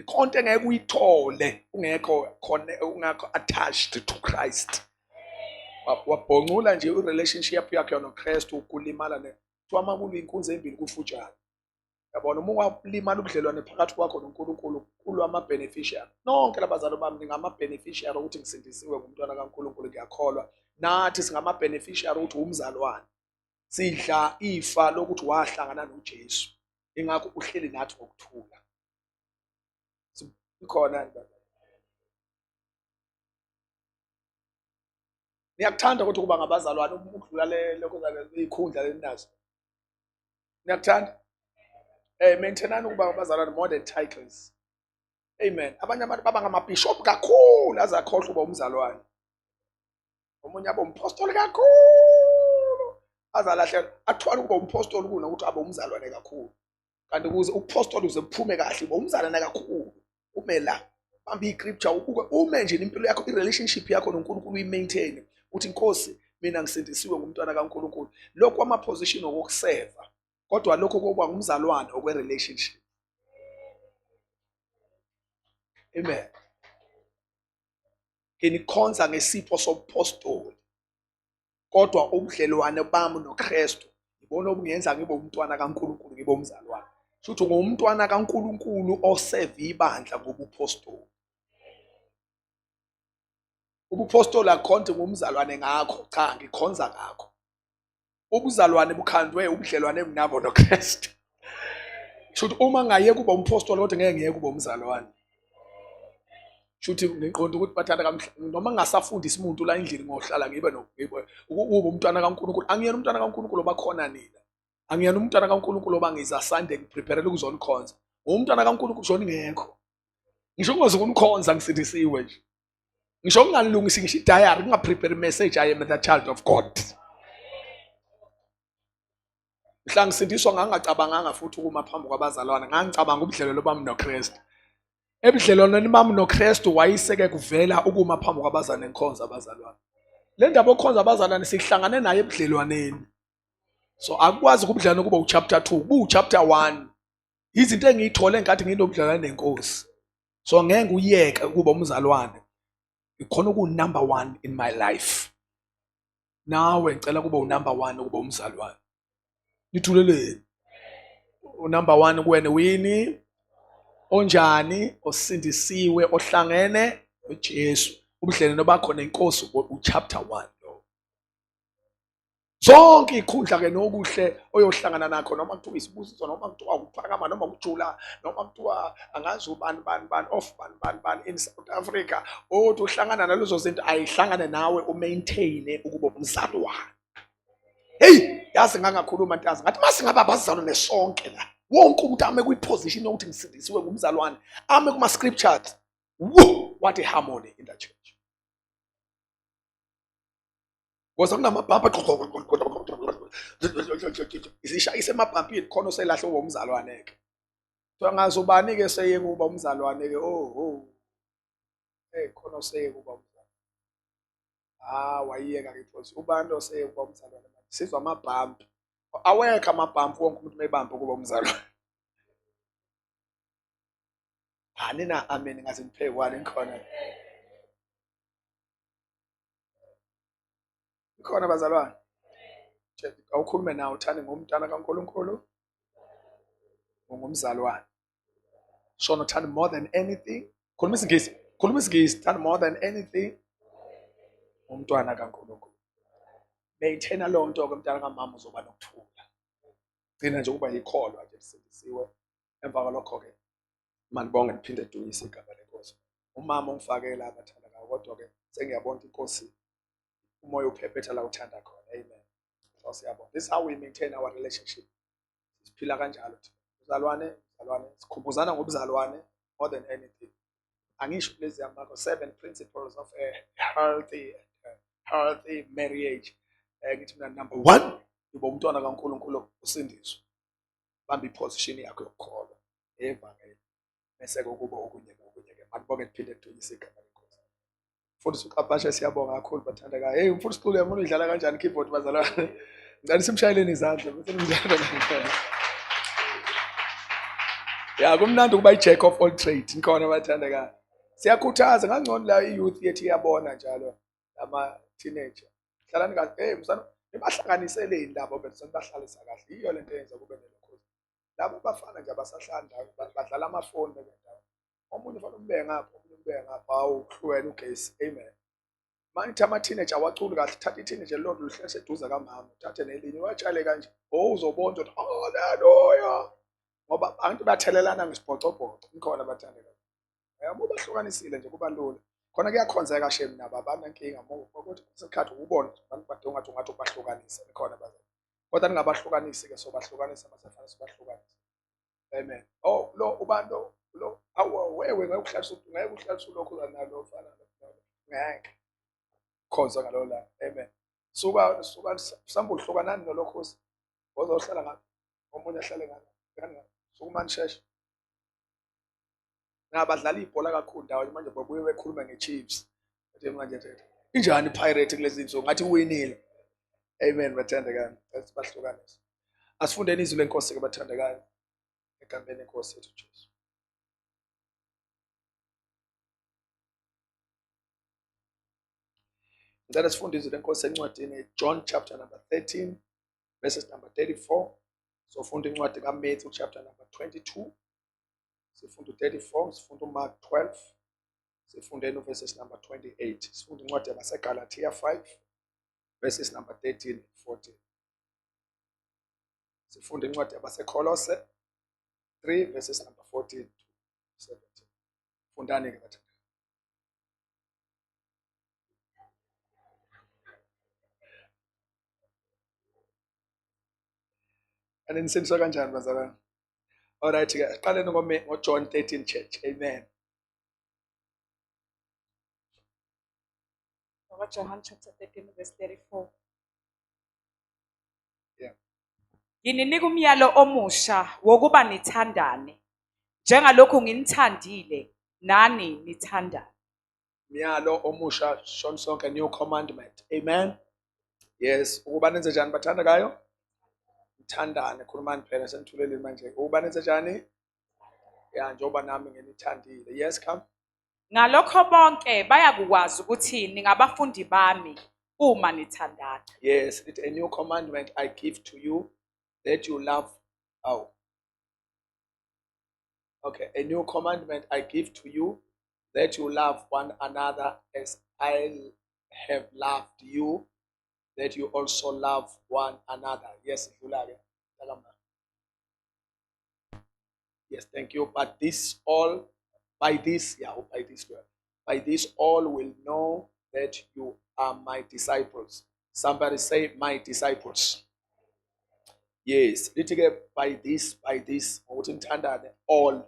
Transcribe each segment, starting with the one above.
Khonto engeke uyithole ungekho khona, ungekho attached to Christ. Wabhoncula nje i-relationship yakhe noKristu, ukulimala ne kuthiwa uma kulwa inkunzi embili kufutshane. Yabona, uma ungalimala ubudlelwane phakathi kwakho noNkulunkulu, kulwa ama-beneficiary. Nonke labazali bami ningama-beneficiary ukuthi ngisindisiwe ngumntwana kaNkulunkulu, ngiyakholwa. Nathi singama-beneficiary ukuthi umzalwane. Sidla ifa lokuthi wahlangana noJesu. Ingakho uhleli nathi ngokuthula. Ikhona niyakuthanda ukuthi kuba ngabazalwane ukudlula le lokho ikhundla leninazo. Niyakuthanda? Maintainani ukuba ngabazalwane more than titles. Amen. Abanye abantu baba ngamabishop kakhulu aze akhohlwe uba umzalwane. Omunye abe umpostoli kakhulu aze alahlelwe, athwale ukuba umpostoli kunokuthi abe umzalwane kakhulu. Kanti ukuze upostoli uze uphume kahle uba umzalwane kakhulu, ume la bamba i-scripture ubuke, ume nje impilo yakho, i-relationship yakho noNkulunkulu uyi-maintain, uthi Nkosi mina ngisindisiwe ngumntwana kaNkulunkulu. Lokhu ama-position okokuseva, kodwa lokho kokuba ngumzalwane okwe-relationship. Amen. Nginikhonza ngesipho sobupostoli, kodwa ubudlelwane bami noKristu ibona obungenza ngibe umntwana kaNkulunkulu, ngibe umzalwane. Shuthi ngumntwana kaNkulunkulu oseva ibandla ngobupostoli. Ubupostoli akukhonti ngumzalwane ngakho, cha, ngikhonza ngakho. Ubuzalwane bukhandwe ubudlelwane ebunabo noKristu. Shuthi uma ngaye kuba umpostoli kodwa ngeke ngiye kuba umzalwane. Shuthi ngiqonda ukuthi bathanda kamhla noma ngingasafundisi umuntu la endlini ngohlala ngibe ngibe ukuba umntwana kaNkulunkulu. Angiyena umntwana kaNkulunkulu obakhona nina. Angiyena umntwana kaNkulunkulu oba ngiza Sunday ngiprepare ukuzonikhonza. Umntwana kaNkulunkulu shona ngekho. Ngisho ungaze ukunikhonza ngisindisiwe nje. Ngisho ungalungisi ngisho i-diary, ungaprepare message, I am the child of God. Mhla ngisindiswa ngangacabanganga futhi ukuma phambi kwabazalwane, ngangicabanga ubudlelwano bami noKristu. Ebudlelwaneni bami noKristu wayiseke kuvela ukuma phambi kwabazalwane ngikhonza abazalwane. Le ndaba okhonza abazalwane sihlangane naye ebudlelwaneni. So akukwazi ukubudlelwane kuba uchapter 2, ku chapter 1. Izinto engiyithole nkathi nginobudlelwane nenkosi. So ngeke uyeke ukuba umzalwane. Ikhona ku number 1 in my life. Nawe ngicela kuba unumber 1 ukuba umzalwane. Nithuleleni. Unumber 1 kuwena wini? Onjani? Osindisiwe, ohlangene noJesu. Ubudlelwane bakho nenkosi uchapter 1 lo. Zonke ikhundla ke nokuhle oyohlangana nakho, noma kuthiwa isibusiso, noma kuthiwa ukuphakama, noma ukujula, noma kuthiwa angazi ubani bani bani off bani bani bani in South Africa, othi uhlangana nalezo zinto ayihlangane nawe umaintain ukuba umzalwane. Hey, yazi ngangakhuluma ntazi ngathi masingaba abazalwane sonke la, wonke umuntu ame kwiposition yokuthi ngisindisiwe ngumzalwane, ame kuma scriptures. Woo, what a harmony in the church. Ngoba kunamabhampa isishayisa emabhampini khona oselahle uba umzalwane ke. Kuthiwa ngazi ubani ke seyeke uba umzalwane ke, oh oh. Hey, khona oseyeke uba umzalwane. Ah, wayiyeka ke phosi. Ubani oseyeke uba umzalwane manje? Sizwa amabhampi. Awekho amabhampi wonke umuntu mebambe ukuba umzalwane. Anina amen ngaze niphekwane ngikhona. Ikhona bazalwane. Awukhulume nawe uthande ngomntana kaNkulunkulu. Ungumzalwane. Shona uthanda more than anything. Khuluma isiNgisi. Khuluma isiNgisi. Thanda more than anything. Umntwana kaNkulunkulu. Maintaina leyo nto ke mntana kamama, uzoba nokuthula. Gcina nje ukuba yikholwa nje lisindisiwe. Emva kwalokho ke manibonge niphinde dumise igama lenkosi. Umama ungifakela abathandekayo, kodwa ke sengiyabona inkosi umoya uphephetha la uthanda khona. Amen. So siyabonga. This is how we maintain our relationship. Siphila kanjalo thina. Mzalwane, mzalwane, sikhumbuzana ngobuzalwane more than anything. Angisho kulezi yamakho 7 principles of a healthy healthy marriage. Ngithi mina number 1, uba umntwana kaNkulunkulu usindiswe. Bamba iposition yakho yokukholwa evangeli. Bese kuba okunye nokunye ke. Manibonge niphinde nidumise igama lenkosi. Mfundisi uQapashe, siyabonga kakhulu bathandekayo. Hey, mfundisi Xulu, uyabona udlala kanjani keyboard bazalwane? Ngicela simshayeleni izandla bese nimdlala kanjani. Ya, kumnandi ukuba i-jack of all trade, nikhona bathandekayo. Siyakhuthaza ngangcono la i-youth yethu iyabona njalo ama-teenager. Hlalani kahle, hey msana, nibahlanganiseleni labo bese nibahlalisa kahle. Yiyo lento eyenza kube nelokhozi. Labo bafana nje abasahlali ndawo, badlala amafoni bendawo. Omunye ufana umbeke ngapha, omunye umbeke ngapha, hawu kuhlukene ugesi. Amen. Manje ama-teenager awaculi kahle, thatha i-teenager lilodwa ulihlese eduze kamama, uthathe nelinye uwatshale kanje. Oh, uzobona ukuthi haleluya. Ngoba abantu bathelelana ngesibhocobhoco, nikhona bathandekayo. Yabo bahlukanisile nje kuba lula. Khona kuyakhonzeka shame nabo abanankinga ukuthi isikhathi ubone abantu badonga ngathi ungathi ubahlukanise, nikhona bazali. Kodwa ningabahlukanisi ke, sobahlukanisa masefana sobahlukanise. Amen. Oh, lo ubani lo lo awu wewe ngeke uhlalise ngeke uhlalise lokhu nalo mfana ngeke. Khonza ngalo la. Amen. Suka suka samba uhlukanani nolokhozi. Ozohlala ngapha. Omunye ahlale ngapha. Sukumani sheshe. Nabadlala ibhola kakhulu ndawonye manje babuye bekhuluma nge-Chiefs. Manje manje injani iPirate kulezi zinsuku ngathi uwinile. Amen bathandekayo. Sibahlukanise. Asifundeni izwi lenkosi ke bathandekayo. Egameni lenkosi yethu Jesu. Ngicela sifunde izwi lenkosi encwadini John chapter number 13 verses number 34. Sofunda incwadi kaMatthew chapter number 22. Sifunda u-34, sifunda uMark 12, sifunde no-verses number 28. Sifunda incwadi yabaseGalatia 5 verses number 13 14. Sifunda incwadi yabaseKolose 3 verses number 14 to 17. Fundani ke bathandekayo. Anisindiswa kanjani bazalwane? All right ke aqaleni ngoJohn 13 church. Amen. John chapter 13 verse 34. Yeah. Ngininika umyalo omusha wokuba nithandane. Njengalokhu nginithandile, nani nithandane. Myalo omusha shon sonke, new commandment. Amen. Yes, ukuba nenze njani bathandekayo? Nithandane, khulumani phela senithuleleni manje. Ukuba nenze njani? Ya, njengoba nami nginithandile. Yes, come. Ngalokho bonke bayakukwazi ukuthi ningabafundi bami uma nithandana. Yes, it a new commandment I give to you that you love. Oh. Okay, a new commandment I give to you that you love one another as I have loved you, that you also love one another. Yes, dlula ke. Yes, thank you. But this all, by this, yeah, by this word, by this all will know that you are my disciples. Somebody say, my disciples. Yes, lithi ke by this, by this, ngokuthi nithandane all.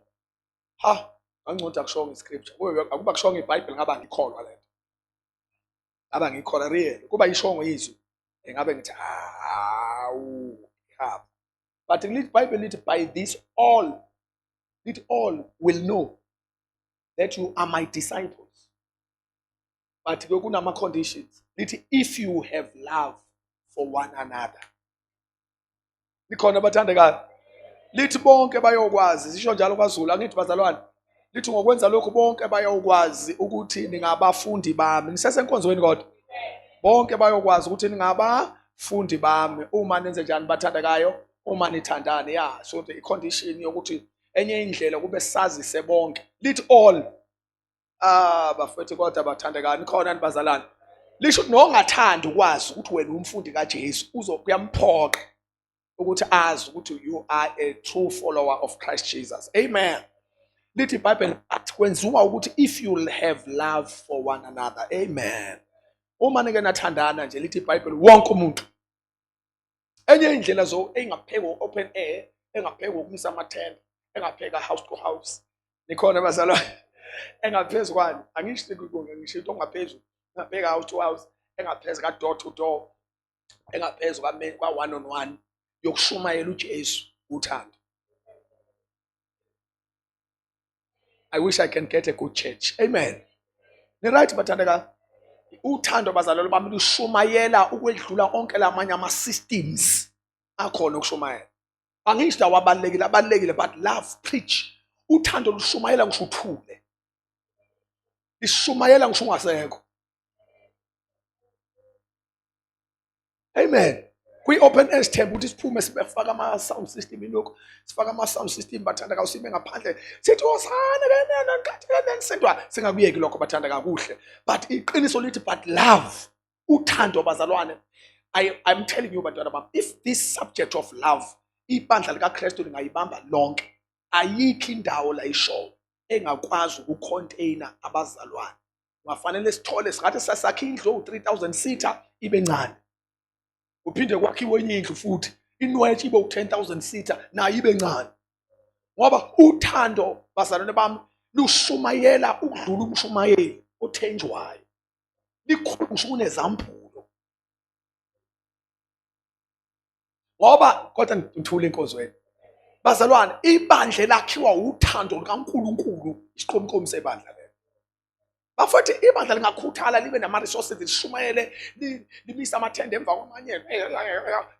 Ha, angcono akushongo iscripture. Akuba kushongo iBhayibheli ngaba ngikholwa lento. Ngaba ngikholwa real. Kuba ishongo izwi, ngabe ngithi awu, ha. But the Bible lithi by this all, it all will know that you are my disciples. But kunama conditions. Lithi if you have love for one another. Nikhona bathandekayo. Lithi bonke bayokwazi, sisho njalo kwaZulu, angithi bazalwane. Lithi ngokwenza lokhu bonke bayokwazi ukuthi ningabafundi bami. Nisesenkonzweni kodwa. Bonke bayokwazi ukuthi ningabafundi bami uma nenze njani bathandekayo, uma nithandane. Yeah, so the condition yokuthi enye indlela kube sazise bonke. Lithi all. Ah bafethu kodwa bathandekayo, nikhona nibazalwane. Lisho ukuthi nongathandi ukwazi ukuthi wena umfundi kaJesu uzokuyamphoqa ukuthi azi ukuthi you are a true follower of Christ Jesus. Amen. Lithi iBhayibheli athi kwenziwa ukuthi if you have love for one another. Amen. Uma nike nathandana nje lithi iBhayibheli wonke umuntu. Enye indlela zo engapheki open air, engapheki ukumisa amathenda, engapheka house to house. Nikhona bazalwane? Engaphezulu kwani? Angisho ngisho into ongaphezulu. Engapheka house to house, engaphezulu ka door to door, engaphezulu kwa one on one yokushumayela uJesu uthando. I wish I can get a good church. Amen. Ni right bathandeka? Uthando bazalwane bami lushumayela ukwedlula onke lamanye ama systems akhona ukushumayela. Angisho awabalekile, abalekile, but love preach. Uthando lushumayela ngisho uthule, lishumayela ngisho ungasekho. Amen. Kwi-open air sithemba ukuthi siphume sibefaka ama-sound system ilokhu sifaka ama-sound system bathanda kawusime ngaphandle sithi wosana kenena nkathi kenene sendwa singakuyeki lokho bathanda kakuhle, but iqiniso lithi but love, uthando bazalwane. I'm telling you bantwana bami, if this subject of love ibandla likaKristu lingayibamba lonke, ayikho indawo la ishow engakwazi ukucontainer abazalwane. Ungafanele sithole singathi sasakha indlu ewu-3000 seater ibe ncane, kuphinde kwakhiwe enye indlu futhi inwetshe ibe u-10000 seater nayo ibe ncane, ngoba uthando bazalwane bami lushumayela ukudlula umshumayeli othenjwayo, likhulu ngisho kunezambulo. Ngoba kodwa ngithule enkonzweni bazalwane, ibandla lakhiwa uthando lukaNkulunkulu, isiqomqomi sebandla lelo bafowethu. Ibandla lingakhuthala libe nama-resources, lishumayele, limise amathende emva kwamanye,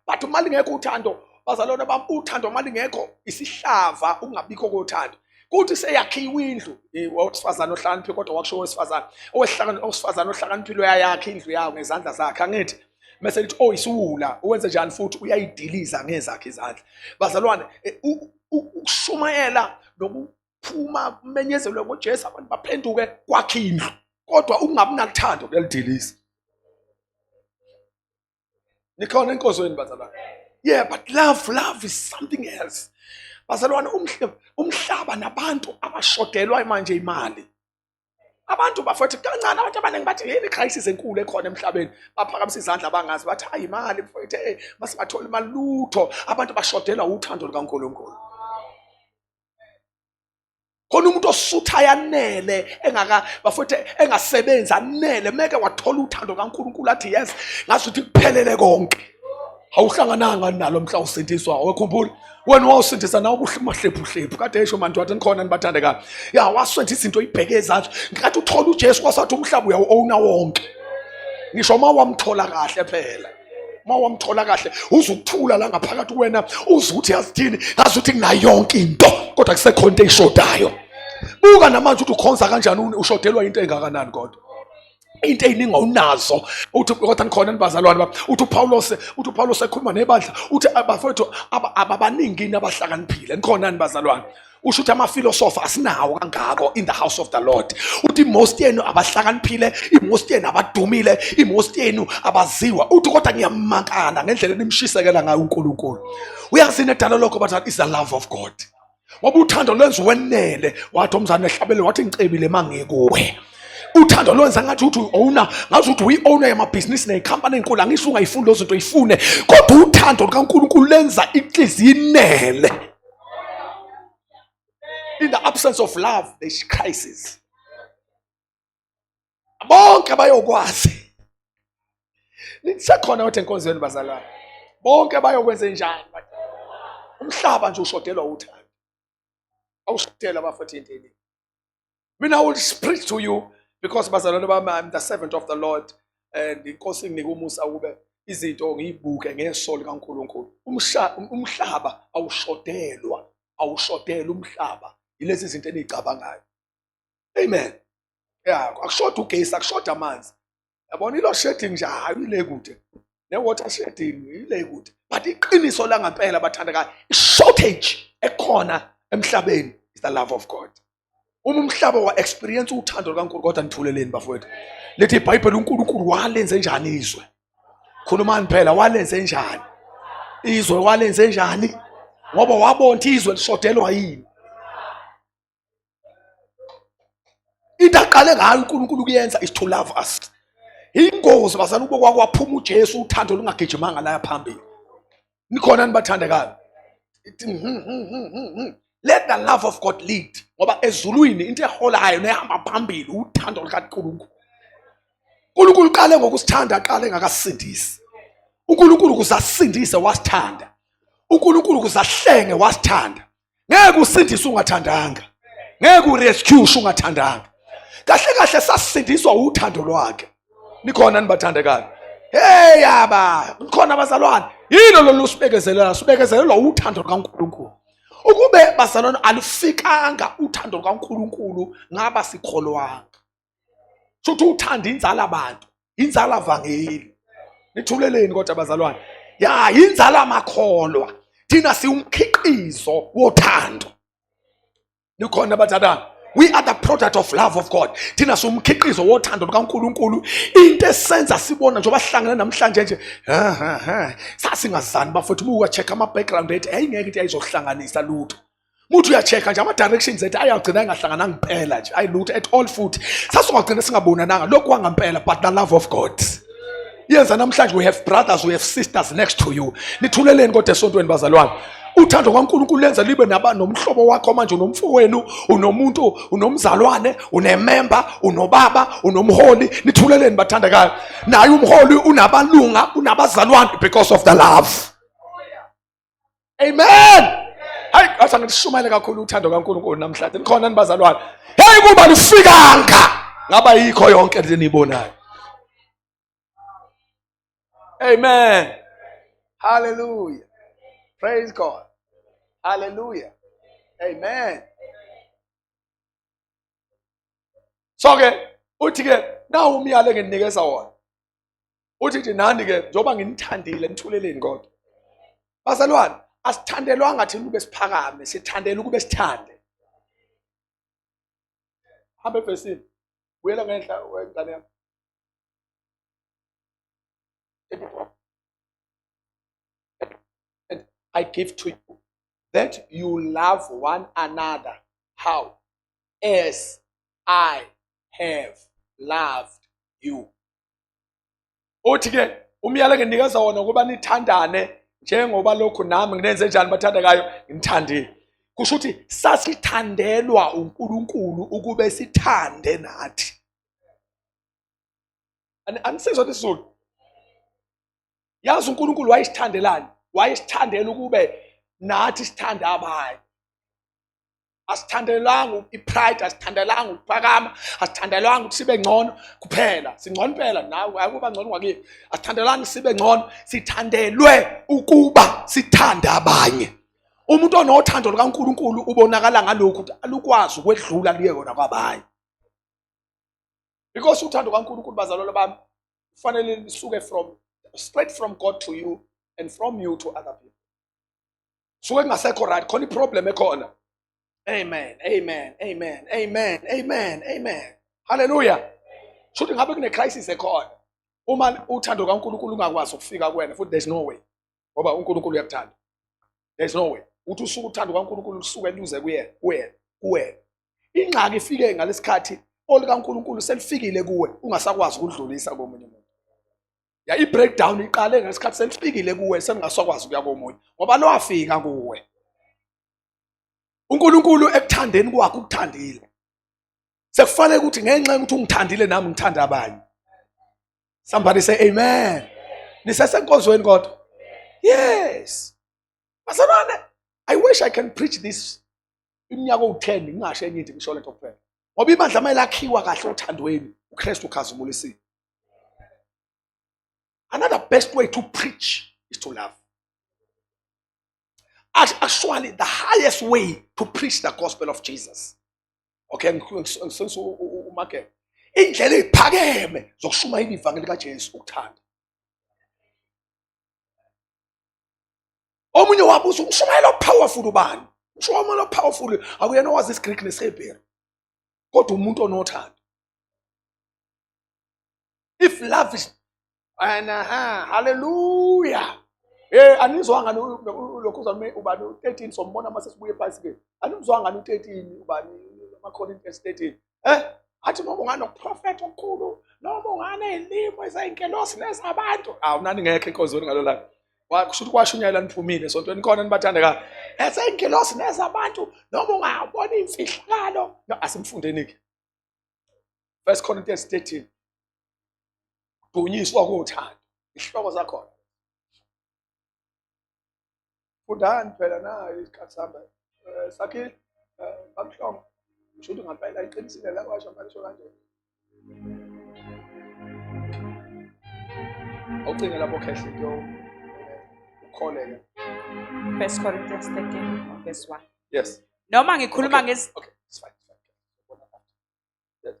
but uma lingekho uthando bazalwane bami, uthando uma lingekho isihlava, ukungabikho kothando. Kuthi seyakhiwe indlu, owesifazane ohlakaniphile, kodwa wakusho owesifazane owesifazane ohlakaniphile uyayakha indlu yawo ngezandla zakhe, angithi? Mase lithi oh isiwula uwenze njani futhi uyayidiliza ngezakhe izandla. Bazalwane, ukushumayela nokuphuma kumenyezelwe ngoJesu abantu baphenduke kwakhe indlu, kodwa ukungabi naluthando kuyalidiliza. Nikhona enkozweni bazalwane? Yeah, but love is something else bazalwane. Umhlaba nabantu abashodelwa manje imali, abantu bafowethu kancane, abantu abaningi bathi yini crisis enkulu ekhona emhlabeni, baphakamisa izandla abangazi, bathi hayi imali mfowethu, hey masibathola imali. Lutho, abantu bashodelwa uthando lukaNkulunkulu. Khona umuntu osutha yanele engaka bafowethu, engasebenzi anele, meke wathola uthando kaNkulunkulu athi yes, ngazuthi kuphelele konke. Awuhlangananga nalo mhla usindiswa, awekhumbula wena wawusindisa nawe ubuhlemahlephu hlephu kade esho manje wathi nikhona nibathandekayo ya waswenza izinto ibheke ezantsi ngathi uthola uJesu kwasathi umhlaba uyawu-owna wonke, ngisho uma wamthola kahle phela, uma wamthola kahle uzukuthula la ngaphakathi kuwena, uze ukuthi yazithini, ngazi ukuthi nginayo yonke into kodwa kusekhona into eyishodayo. Buka namanje ukuthi ukhonza kanjani, ushodelwa into engakanani, kodwa into eziningi awunazo. Uthi kodwa nikhona nibazalwane bami, uthi uPaulos ekhuluma nebandla uthi abafowethu ababaningi abahlakaniphile, nikhona nibazalwane? Usho ukuthi amafilosofa asinawo kangako in the house of the Lord. Uthi most yenu abahlakaniphile, i-most yenu abadumile, i-most yenu abaziwa. Uthi kodwa ngiyamankana ngendlela enimshisekela ngayo uNkulunkulu. Uyazini edala lokho bathi is the love of God, ngoba uthando lwenza wenele. Wathi umzane ehlabele wathi ngicebile mangikuwe. Uthando lwenza ngathi uthi owner, ngathi uthi uyi-owner yamabhizinisi ney'khampani ey'nkulu. Angisho ungayifuni lezo zinto, uyifune, kodwa uthando lukaNkulunkulu lenza inhliziyo inele. In the absence of love there's crisis. Bonke bayokwazi nisekhona kodwa enkonzweni bazalwane, bonke bayokwenza njani? Umhlaba nje ushodelwa uthando, awushodela abafowethu into eningi. Mina I will preach to you because bazalwane bami, I'm the servant of the Lord and inkosi inginike umusa ukube izinto ngiyibuke ngeso likaNkulunkulu. Umhlaba awushodelwa, awushodelwa umhlaba yilezi zinto enizicabangayo. Amen. Yeah, akushoda ugesi, akushoda amanzi, yabona i-load shedding nje hayi ile kude, ne-water shedding ile kude, but iqiniso langampela bathandekayo, i-shortage ekhona emhlabeni is the love of God. Uma umhlaba wa-experience uthando lukaNkulunkulu, kodwa nithuleleni bafowethu, lithi iBhayibheli uNkulunkulu walenze njani izwe? Khulumani phela, walenze njani izwe? Walenze njani? Ngoba wabona ukuthi izwe lishodelwa yini. Into aqale ngayo uNkulunkulu kuyenza is to love us. Ingozi bazana ukuba kwaphuma uJesu uthando lungagijimanga la phambili. Nikhona nibathandekayo? Let the love of God lead, ngoba ezulwini into eholayo nehamba phambili uthando lukaNkulunkulu. uNkulunkulu uqale ngokusithanda, aqale engakasindisi. uNkulunkulu ukuze asindise wasithanda, uNkulunkulu ukuze ahlenge wasithanda. Ngeke usindise ungathandanga, ngeke urescue ungathandanga. Kahle kahle sasindiswa uthando lwakhe. Nikhona nibathandekayo? Hey yaba, nikhona abazalwane? Yilo lolu sibekezelela, sibekezelelwa uthando lukaNkulunkulu. Ukube bazalwane alufikanga uthando lukaNkulunkulu ngaba sikholwanga. Shuthi uthanda inzala abantu, inzala vangeli. Nithuleleni kodwa bazalwane? Ya, inzala makholwa. Thina siwumkhiqizo wothando. Nikhona bathandana? We are the product of love of God. Thina siwumkhiqizo wothando lukaNkulunkulu. Into esenza sibona njengoba sihlangene namhlanje nje. Ha ha ha. Sasingazani bafowethu, uma uya-check ama background ethu, ayingeke into ayizohlanganisa lutho. Muthi uya-check nje ama directions ethu ayagcina engahlangananga impela nje, ayilutho at all futhi. Sasingagcina singabonananga lokhu kwangempela, but the love of God. Yenza namhlanje we have brothers, we have sisters next to you. Nithuleleni kodwa esontweni bazalwane? Uthando kwaNkulunkulu lenza libe naba nomhlobo wakho manje, unomfowenu, unomuntu, unomzalwane, unemember, unobaba, unomholi. Nithuleleni bathandekayo? Naye umholi unabalunga, unabazalwane because of the love. Amen. Hayi, athi angishumayele kakhulu uthando kaNkulunkulu namhlanje. Nikhona nibazalwane? Hey, kuba lifikanga ngaba yikho yonke le niyibonayo. Amen. Hallelujah. Praise God. Hallelujah. Amen. So ke uthi ke nawu umyalo enginikeza wona. Uthi nje nani ke njengoba nginithandile nithuleleni kodwa. Bazalwane, asithandelwanga thina ukube siphakame, sithandela ukube sithande. Hamba evesini. Buyela ngenhla wengane yami. And I give to you that you love one another. How? As I have loved you. Uthi ke umyalo enginikeza wona ukuba nithandane njengoba lokhu nami nginenze njani bathandekayo nginithandile. Kusho ukuthi sasithandelwa uNkulunkulu ukube sithande nathi. Anisizwa isiZulu? Yazi uNkulunkulu wayesithandelani? Wayesithandela ukube nathi sithande abanye. Asithandelwanga i-pride, asithandelwanga ukuphakama, asithandelwanga ukuthi sibe ngcono kuphela. Singcono impela nawe, akuba ngcono ngakini. Asithandelwanga sibe ngcono, sithandelwe ukuba sithande abanye. Umuntu onothando lukaNkulunkulu ubonakala ngalokhu ukuthi alukwazi ukwedlula luye kona kwabanye. Because uthando kaNkulunkulu bazalwane bami kufanele lisuke from straight from God to you and from you to other people. Suke kungasekho right, khona iproblem ekhona. Amen, amen, amen, amen, amen, amen. Hallelujah. Shuthi ngabe kune crisis ekhona. Uma uthando kaNkulunkulu ungakwazi ukufika kuwena futhi there's no way. Ngoba uNkulunkulu uyakuthanda. There's no way. Uthi usuke uthando kaNkulunkulu lusuke luze kuyena, kuwena, kuwena. Ingxaki ifike ngalesikhathi olukaNkulunkulu selifikile kuwe ungasakwazi ukudlulisa komunye umuntu. Ya, i-breakdown iqale ngesikhathi selifikile kuwe sengingasakwazi ukuya komunye ngoba lwafika kuwe. uNkulunkulu ekuthandeni kwakhe ukuthandile. Sekufanele ukuthi ngenxa yokuthi ungithandile nami ngithanda abanye. Somebody say amen. Nisesenkonzweni kodwa? Yes. Bazalwane, I wish I can preach this iminyaka owu-10 ngingasho enye into ngisho lento kuphela. Ngoba ibandla uma lakhiwa kahle othandweni, uKristu ukhazimulisiwe. Another best way to preach is to love. Actually, the highest way to preach the gospel of Jesus. Okay, ngisenza umakele. Indlela eziphakeme zokushumayela ivangeli kaJesu ukuthanda. Omunye wabuza umshumayelo powerful ubani? Umshumayelo powerful akuyena owazi isiGreek nesiHebheru. Kodwa umuntu onothando. If love is and hallelujah. Anizwanga lokhu uzame ubani u13 sombona mase sibuye phansi ke. Anizwanga u13 ubani amaCorinthians 13. Athi noma unganokuprofetha okukhulu, noma unganezilimi ezayingelosi nezabantu. Awu nani ngekho enkonzweni ngalo langa. Kusho ukuthi kwashunyayelwa niphumile esontweni khona nibathandekayo. Ezeyingelosi nezabantu noma ungabona imfihlakalo. No, asimfundeni ke. First Corinthians 13. Dunyiswa kothando. Isihloko sakhona. Fundani phela nayo isikhathi sihamba. Sakhile, bamhlongo. Kusho ukuthi ngampela iqinisile la kwasho manje kanje. Awucinge lapho khehle kuyo ukholeke. First Corinthians 13 verse 1. Yes. Noma ngikhuluma Okay. ngezi Okay, it's fine. It's fine. Yes.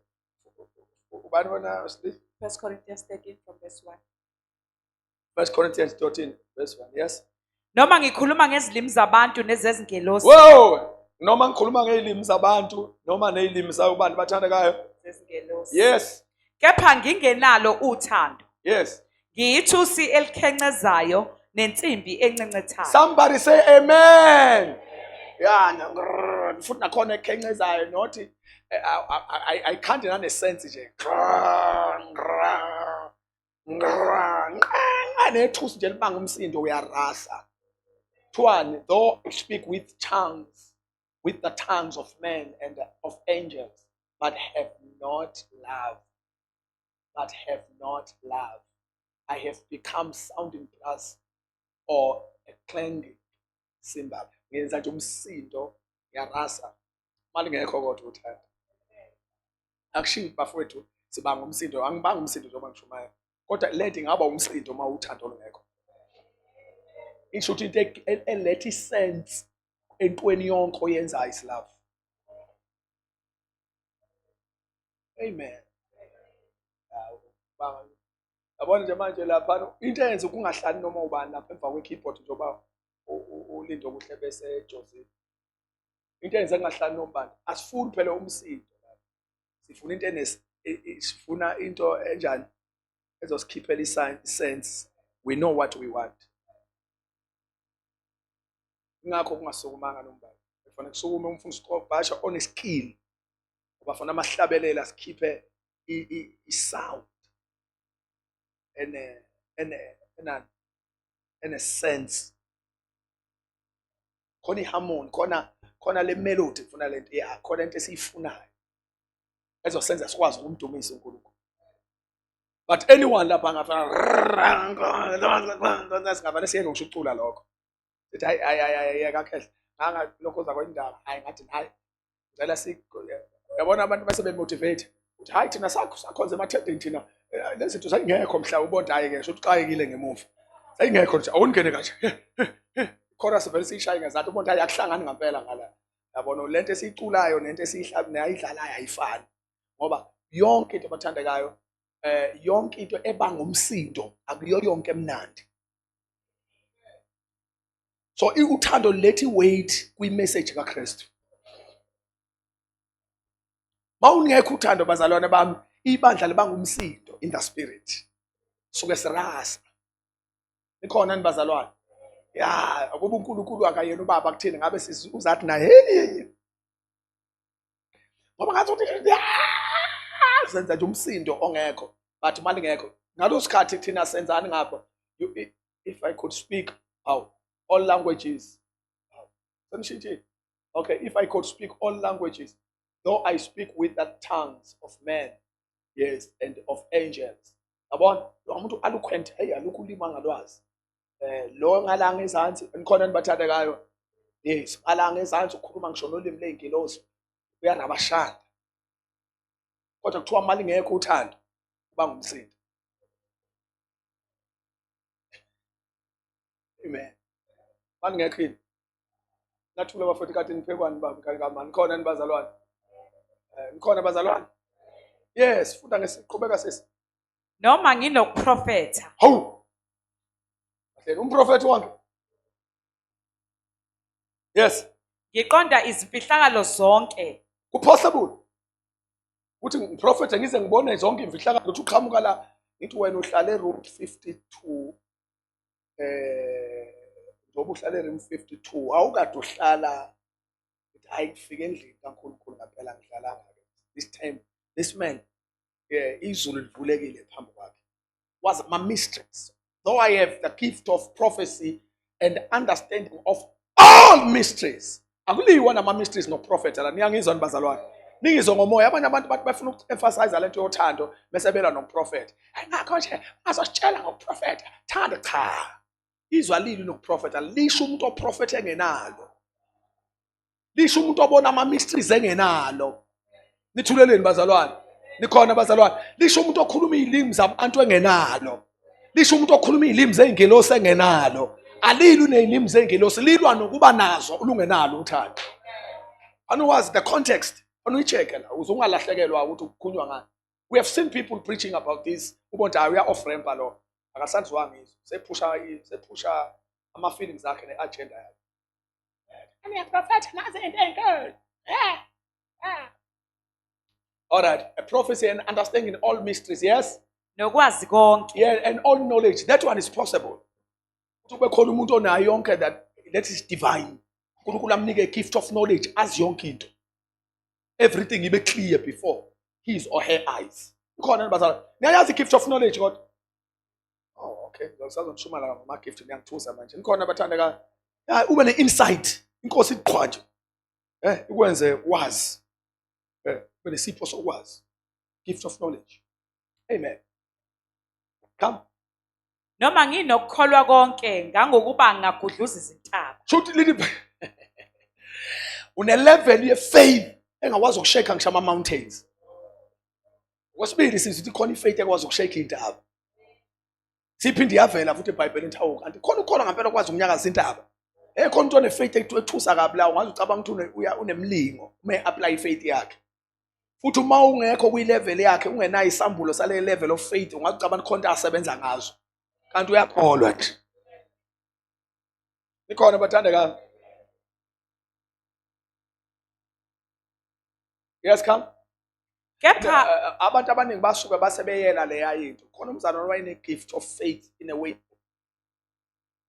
Ubani wena Sli? 1 Corinthians 13 from verse 1. 1 Corinthians 13 verse 1. Yes. Noma ngikhuluma ngezilimi zabantu nezezingelosi. Whoa! Noma ngikhuluma ngezilimi zabantu noma nezilimi zabantu bathandekayo. Zezingelosi. Yes. Kepha ngingenalo uthando. Yes. Ngiyithusi elikhencezayo nensimbi encencethayo. Somebody say amen. Yeah, grrr, futhi nakhona ekhencezayo nothi ayikhandi nanesense nje. Grrr, grrr, grrr, nqa, nethusi nje libanga umsindo uyarasa. Kuthiwani, though I speak with tongues, with the tongues of men and of angels, but have not love, but have not love, I have become sounding brass or a clanging cymbal. Ngenza nje umsindo, ngiyarasa. Mali ngekho kodwa uthando. Akushiwo bafowethu sibanga umsindo, angibanga umsindo njengoba ngishumayela. Kodwa le nto ingaba umsindo uma uthando lungekho. Isho ukuthi into eletha isense entweni yonke oyenzayo is love. Amen. Yabona nje manje lapha into eyenza ukungahlali noma ubani lapha emva kwe-keyboard njengoba uLindo kuhle bese eJozini. Into eyenza kungahlali noma ubani, asifuni phela umsindo lapha. Sifuna into enes sifuna into enjani ezosikhiphela i-sense. We know what we want. Ingakho kungasukumanga noma ubani. Kufanele kusukume umfundisi Basha oneskill. Ngoba funa amahlabelela sikhiphe i-sound ene ene ena ene sense. Khona iharmony, khona khona le melody, kufuna lento ya, khona into esiyifunayo ezosenza sikwazi ukumdumisa uNkulunkulu. But anyone lapha angafana singavane siyeke ngisho ukucula lokho. Sithi hayi hayi hayi hayi yeka khehle. Nganga lokho uza kwendaba, hayi ngathi hayi ngicela si yabona abantu base bemotivate uthi hayi thina sakho sakhonza emathendeni thina lezi zinto zayingekho mhla ubona hayi ke sho uxakekile ngemuva. Zayingekho nje awungene kanje. Chorus vele siyishaye ngezansi ubona hayi akuhlangani ngempela ngala. Yabona lento esiyiculayo nento esiyihlabi nayidlalayo ayifani. Ngoba yonke into abathandekayo yonke into ebanga umsindo akuyo yonke emnandi. So uthando lethi weight kwi message kaKristu. Mawungekho uthando bazalwane bami, ibandla libanga umsindo in the spirit. Suke sirasa. Nikhona ni bazalwane? Ya, ukuba uNkulunkulu akayena ubaba kuthini ngabe uzathi naye hey. Ngoba ngathi ukuthi senza nje umsindo ongekho, but mali ngekho. Ngalo sikhathi thina senzani ngapha? If I could speak how all languages. Senishintshile. Okay, if I could speak all languages, though I speak with the tongues of men, yes, and of angels. Yabona, lo muntu eloquent, hey alukho ulimi angalwazi. Lo ngala ngezansi, nikhona nibathandekayo. Yes, ngala ngezansi ukhuluma ngisho nolimi ley'ngilosi, uyarabashana. Kodwa kuthiwa mali ngekho uthando, uba ngumsindo. Amen. Mali ngekho yini? Nathula bafowethu kade niphekwane baba kamani. Nikhona nibazalwane? Nikhona bazalwane? Yes, funda ngesiqhubeka sisi. Noma nginokuprofetha. Hawu. Kahle umprofethi wonke. Yes. Ngiqonda izimfihlakalo zonke. Kupossible. Uthi ngiprofethe ngize ngibone zonke imfihlakalo ukuthi uqhamuka la ngithi wena uhlale room 52 njengoba uhlale room 52 awukade uhlala ngithi hayi ngifike endlini kaNkulunkulu ngempela ngidlalanga ke this time this man izulu livulekile phambi kwakhe was my mysteries though I have the gift of prophecy and understanding of all mysteries. Akuliwa nama mysteries no prophet la niyangizwa nibazalwane. Ningizwa ngomoya abanye abantu bathi bafuna uku-emphasize lento yothando bese belwa nokuprofetha. Hayi ngakho nje ungazositshela ngokuprofetha. Thanda cha. Izwa lili nokuprofetha lisho umuntu oprofetha engenalo. Lisho umuntu obona ama mysteries engenalo. Nithuleleni bazalwane. Nikhona bazalwane. Lisho umuntu okhuluma izilimi zabantu engenalo. Lisho umuntu okhuluma izilimi zey'ngelosi engenalo. Alilwi nezilimi zey'ngelosi, lilwa nokuba nazo ulungenalo uthando. Anuwazi the context, anuyi-check-e la ukuze ungalahlekelwa ukuthi kukhulunywa ngani. We have seen people preaching about this. Ubona hayi, uya off ramp lo, akasanzwanga izwi, sephusha ama-feelings akhe ne-agenda yakhe. Ngiyaprofetha nazi into ey'nkulu. All right, a prophecy and understanding all mysteries, yes? Nokwazi konke. Yeah, and all knowledge. That one is possible. Ukuthi kube khona umuntu onayo yonke that is divine. uNkulunkulu amnike a gift of knowledge, azi yonke into. Everything ibe clear before his or her eyes. Ikhona bazalwane. Niyayazi gift of knowledge kodwa? Oh, okay. Ngisazonishumela ngama gift, niyangithusa manje. Nikhona bathandeka. Ya, ube ne-insight. Inkosi iqhwa nje. Ikwenze wazi. Ube nesipho sokwazi. Gift of knowledge. Amen. Come. Noma nginokukholwa konke ngangokuba ngingagudluza izintaba. Shuthi lithi une level ye faith engakwazi ukushake ngisho ama mountains. Okwesibili sizwe ukuthi khona ifaith ekwazi ukushake intaba. Siphinde iyavela futhi eBhayibhelini ukuthi awu kanti khona ukukholwa ngempela okwazi ukunyakaza intaba. Khona umuntu one-faith ethusa kabi la, ungaze ucabanga ukuthi unemlingo uma e-apply i-faith yakhe. Futhi uma ungekho kwi-level yakhe, ungenayo isambulo sale level of faith, ungaze ucabanga khona into asebenza ngazo. Kanti uyakholwa nje. Nikhona bathandekayo? Yes, come. Kepha Abantu abaningi basuke basebeyela leya into. Khona umzalwane wayene gift of faith in a way.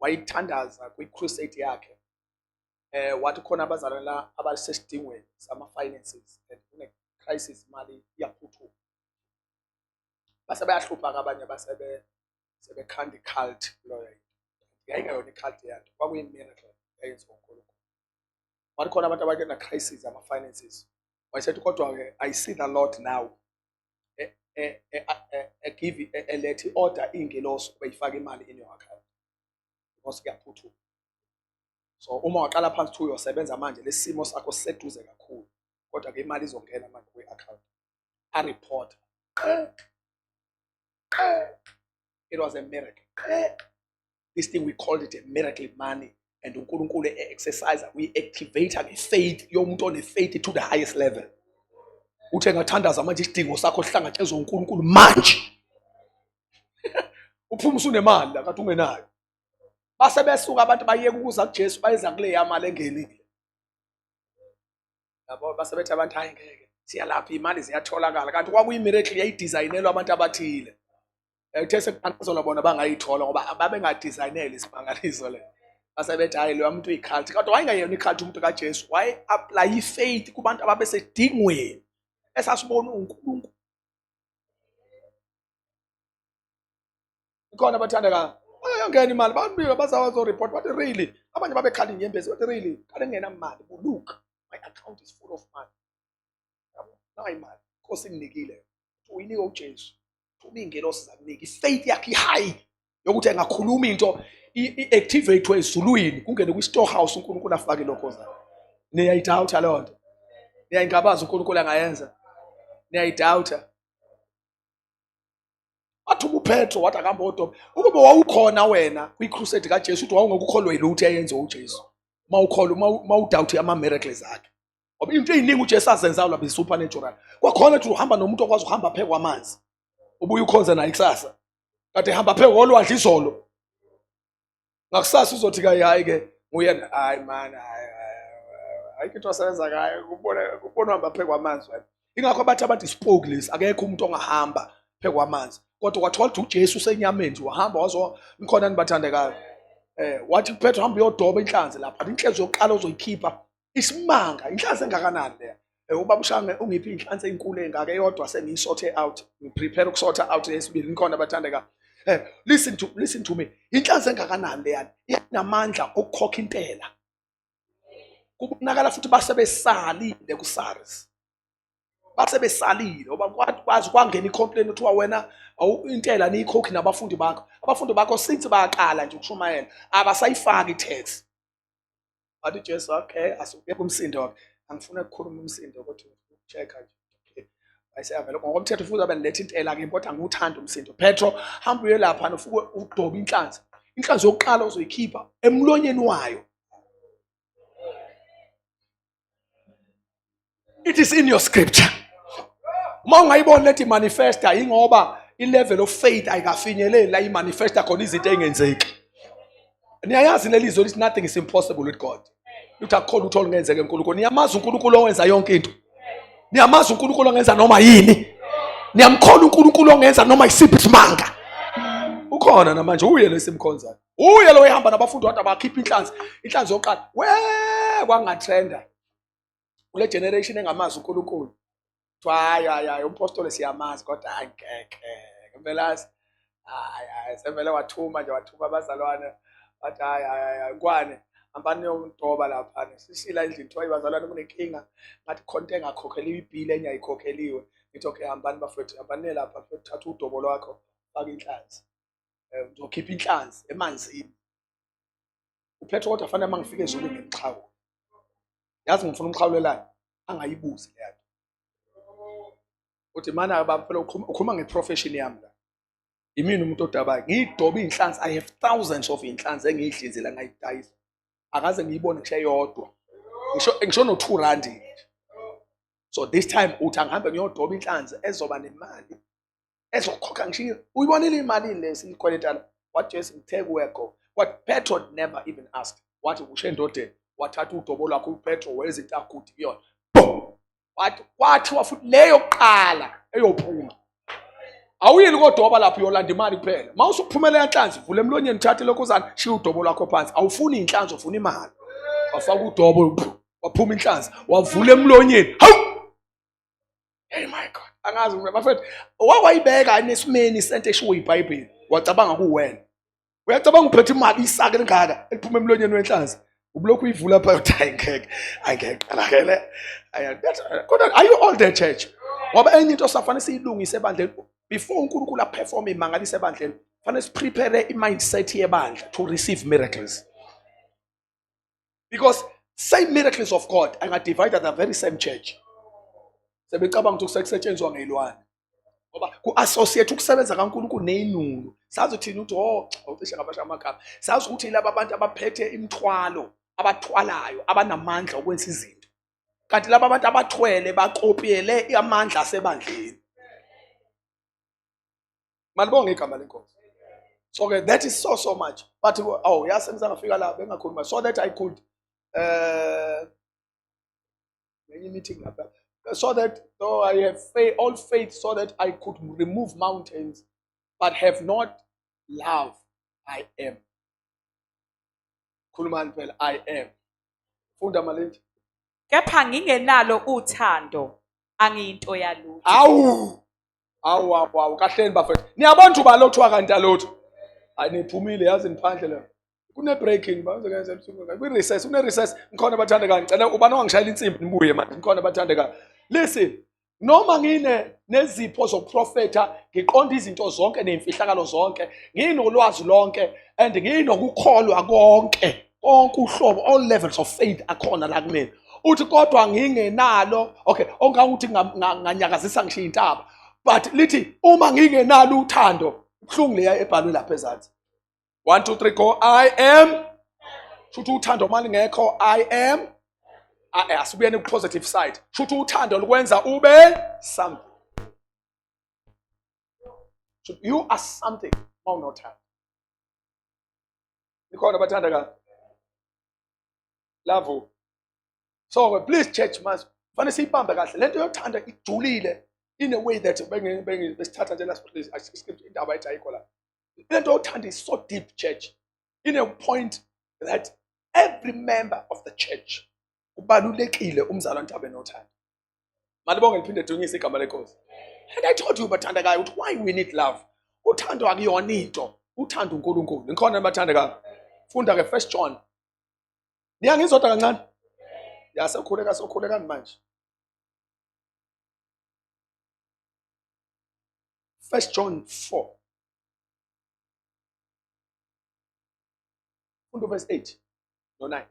Wayithandaza kwi-crusade yakhe. Wathi khona abazalwane la abasesidingweni sama finances and kune crisis, imali iyaphuthuma. Base bayahlupha abanye, basebe sebekhanda i-cult loyo into. Yayingeyona i-cult yanto, kwakuyi-miracle eyenziwa uNkulunkulu. Wathi khona abantu abake crisis ama finances. Wayesethi kodwa-ke I see the Lord now give elethe order iy'ngelosi ukuba ifake imali in your account because kuyaphuthuma. So uma waqala phansi uthi uyosebenza manje, lesi simo sakho siseduze kakhulu, kodwa-ke imali izongena manje kwi-account. A-report. It was a miracle. This thing we called it a miracle money. And uNkulunkulu e-exercise, we activate nge-faith yomuntu one-faith to the highest level. Uthe ngathandaza manje isidingo sakho sihlangatshezwe uNkulunkulu manje. Uphuma usunemali la kade ungenayo. Base besuka abantu bayeka ukuza kuJesu, bayeza kuleya mali engenile. Yabo, base bethi abantu hayi ngeke siyalapha, imali ziyatholakala, kanti kwakuyi-miracle yayidesignelwa abantu abathile. Uthe sekuthandazelwa bona bangayithola ngoba babengadesigneli isimangaliso le. Base bethi hayi loya muntu uyi-cult, kodwa wayengeyona i-cult umuntu kaJesu, waye-apply i-faith kubantu ababesedingweni esasibona uNkulunkulu. Ikhona bathandeka, bayangena imali, babuye bazawazo-report bathi really, abanye babekhala inyembezi bathi really kade ngingenamali, look my account is full of money. Yabo, nayi imali Nkosi inginikile, uyinike uJesu, thuma iy'ngelosi zakunika. I-faith yakhe i-high yokuthi engakhuluma into i-activate ezulwini, kungene kwi-storehouse uNkulunkulu afake lokho zakhe. Niyayidawutha leyo nto? Niyayingabaza uNkulunkulu angayenza? Niyayidawutha? Wathi uPetro wathi akahamba odwa. Ukube wawukhona wena kwi-crusade kaJesu, uthi wawungeke ukholwe yilutho eyenziwe uJesu. Uma ukholwa, uma udoubt ama-miracles akhe. Ngoba into ey'ningi uJesu azenzayo lapha is-supernatural. Kwakhona ukuthi uhamba nomuntu okwazi ukuhamba phezu kwamanzi. Ubuye ukhonze naye kusasa. Kade ehamba phezu kolwandle izolo. Ngakusasa uzothi kayi hayi ke nguye, hayi man, hayi hayi into asebenza ngayo kubona uhamba phezu kwamanzi wena. Ingakho bathi abantu isipoki lesi, akekho umuntu ongahamba phezu kwamanzi. Kodwa kwathola ukuthi uJesu usenyameni nje wahamba wazo. Nikhona nibathandekayo? Wathi kuPetro hamba uyodoba inhlanzi lapha. Inhlanzi yokuqala ozoyikhipha isimanga, inhlanzi engakanani leya? Ubaba uShange ungiphi inhlanzi ezinkulu engaka, eyodwa sengiyisort out, ngiprepare ukusort out yesibili. Nikhona bathandekayo? Listen to me. Inhlanzi engakanani leya? Inamandla okukhokha intela. Kubonakala futhi base besalile kuSARS. Base besalile ngoba kwazi kwangena i-complaint kuthiwa wena awu intela niyikhokhi nabafundi bakho. Abafundi bakho since bayaqala nje ukushumayela abasayifaki i-tax. Wathi Jesu okay, asukeke umsindo wakhe. Angifuna ukukhuluma umsindo kodwa check nje. Okay. Wayeseyavela ngokomthetho futhi abe niletha intela ke, kodwa angiwuthandi umsindo. Petro hamba uye lapha ufike udobe inhlanzi. Inhlanzi yokuqala ozoyikhipha emlonyeni wayo. It is in your scripture. Uma ungayiboni lento imanifesta ingoba i-level of faith ayikafinyeleli la imanifesta khona izinto ey'ngenzeki. Niyayazi leli zwi lithi nothing is impossible with God. Lithi akukho lutho olungenzeka eNkulunkulu. Niyamazi uNkulunkulu owenza yonke into. Niyamazi uNkulunkulu ongenza noma yini. Niyamkhola uNkulunkulu ongenza noma isiphi isimanga. Ukhona namanje uye lo esimkhonzayo. Uye lo ehamba nabafundi wathi abakhipha inhlanzi. Inhlanzi yokuqala we kwangatrenda. Kule generation engamazi uNkulunkulu. Kuthiwa hayi hayi hayi umpostoli siyamazi kodwa hayi ngeke. Ngempela hayi hayi sevele wathuma nje wathuma abazalwane wathi hayi hayi hayi kwane hambani niyomdoba lapha sisila endlini kuthiwa bazalwane kunenkinga ngathi khona into engakhokheliwe ibhili enye ayikhokheliwe ngithi okay hambani bafethu hambani niye lapha bafethu thatha udobo lwakho faka inhlanzi uzokhipha inhlanzi emanzini uPetro kodwa fanele uma ngifika ezulwini ngimxhawule yazi ngifuna umxhawulelani angayibuzi leya nto uthi mana baba phela ukhuluma ngeprofession yami la imini umuntu odabayo ngiyidoba iy'nhlanzi i have thousands of iy'nhlanzi engiyidlinzela ngayidayisa akaze ngiyibone ngisho eyodwa ngisho ngisho no-2 rand so this time uthi angihambe ngiyodoba inhlanzi ezoba nemali ezokhokha ngisho uyibonile imali le siyikweleta la wathi Jesu ngithe kuwe go what Petro never even asked wathi kusho endodeni wathatha udobo lwakhe uPetro wenza into agudi kuyona wathi kwathiwa futhi leyo kuqala eyophuma awuyini kodoba lapho uyolanda imali kuphela uma usuphumelela inhlanzi vula emlonyeni uthathe lokhuzana shiya udobo lwakho phansi awufuni inhlanzi ufuna imali wafaka udobo waphuma inhlanzi wavula emlonyeni hawu hey my god angazi bafethu wakwayibeka enesimeni sento eshiwo iBhayibheli wacabanga kuwena uyacabanga uphethe imali isaka elingaka eliphuma emlonyeni wenhlanzi ubulokhu uyivula phakathi hayi ngeke angeke qalakele kodwa are you all the church ngoba enye into safanele siyilungise ebandleni before uNkulunkulu aperform imangalise ebandleni fanele siprepare i-mindset yebandla to receive miracles because same miracles of God angadivide the very same church sebecabanga ukuthi kusetshenzwa ngeyilwane ngoba ku-associate ukusebenza kaNkulunkulu neyinunu sazi thina ukuthi oh awucishe ngabasha amagama sazi ukuthi laba abantu abaphethe imithwalo abathwalayo abanamandla okwenza izinto kanti laba abantu abathwele bakopiyele amandla asebandleni malibonge igama lenkosi so ke that is so so much but oh yase ngifika la bengakhuluma so that I could ngenye meeting lapha so that though I have faith, all faith so that I could remove mountains but have not love I am khulumani phela I am funda malindi Kepha ngingenalo uthando angiyinto yalutho. Awu awu awu awu kahleni bafethu niyabona uba lothiwa kanti alotho hayi niphumile yazi niphandle la kune breaking bazokenza kwi recess kune recess ngikhona bathandekayo ngicela ubani ongangishayela insimbi nibuye manje ngikhona bathandekayo listen noma ngine nezipho zokuprofetha ngiqonda izinto zonke nezimfihlakalo zonke nginolwazi lonke and nginokukholwa konke konke uhlobo all levels of faith akhona la kumina uthi kodwa ngingenalo okay ongangukuthi nganyakazisa ngisho intaba but lithi uma ngingenalo uthando ubuhlungu leya ebhalwe lapha ezansi 1 2 3 go I am shuthi uthando uma lingekho I am asibuyeni ku positive side shuthi uthando lukwenza ube something so you are something uma unothando nikhona bathanda ka love so please church mas fanele siyibambe kahle lento yothanda ijulile in a way that besithatha nje last scripture indaba ethi ayikho la lento yothanda is so deep church in a point that every member of the church kubalulekile umzalwane abe nothando malibonge liphinde dunyise igama lenkosi and I told you bathandekayo ukuthi why we need love uthando akuyona into uthando uNkulunkulu ngikhona bathandekayo funda ke first John niyangizodwa kancane yasekhuleka sokhulekani manje First John 4 funda verse 8 no 9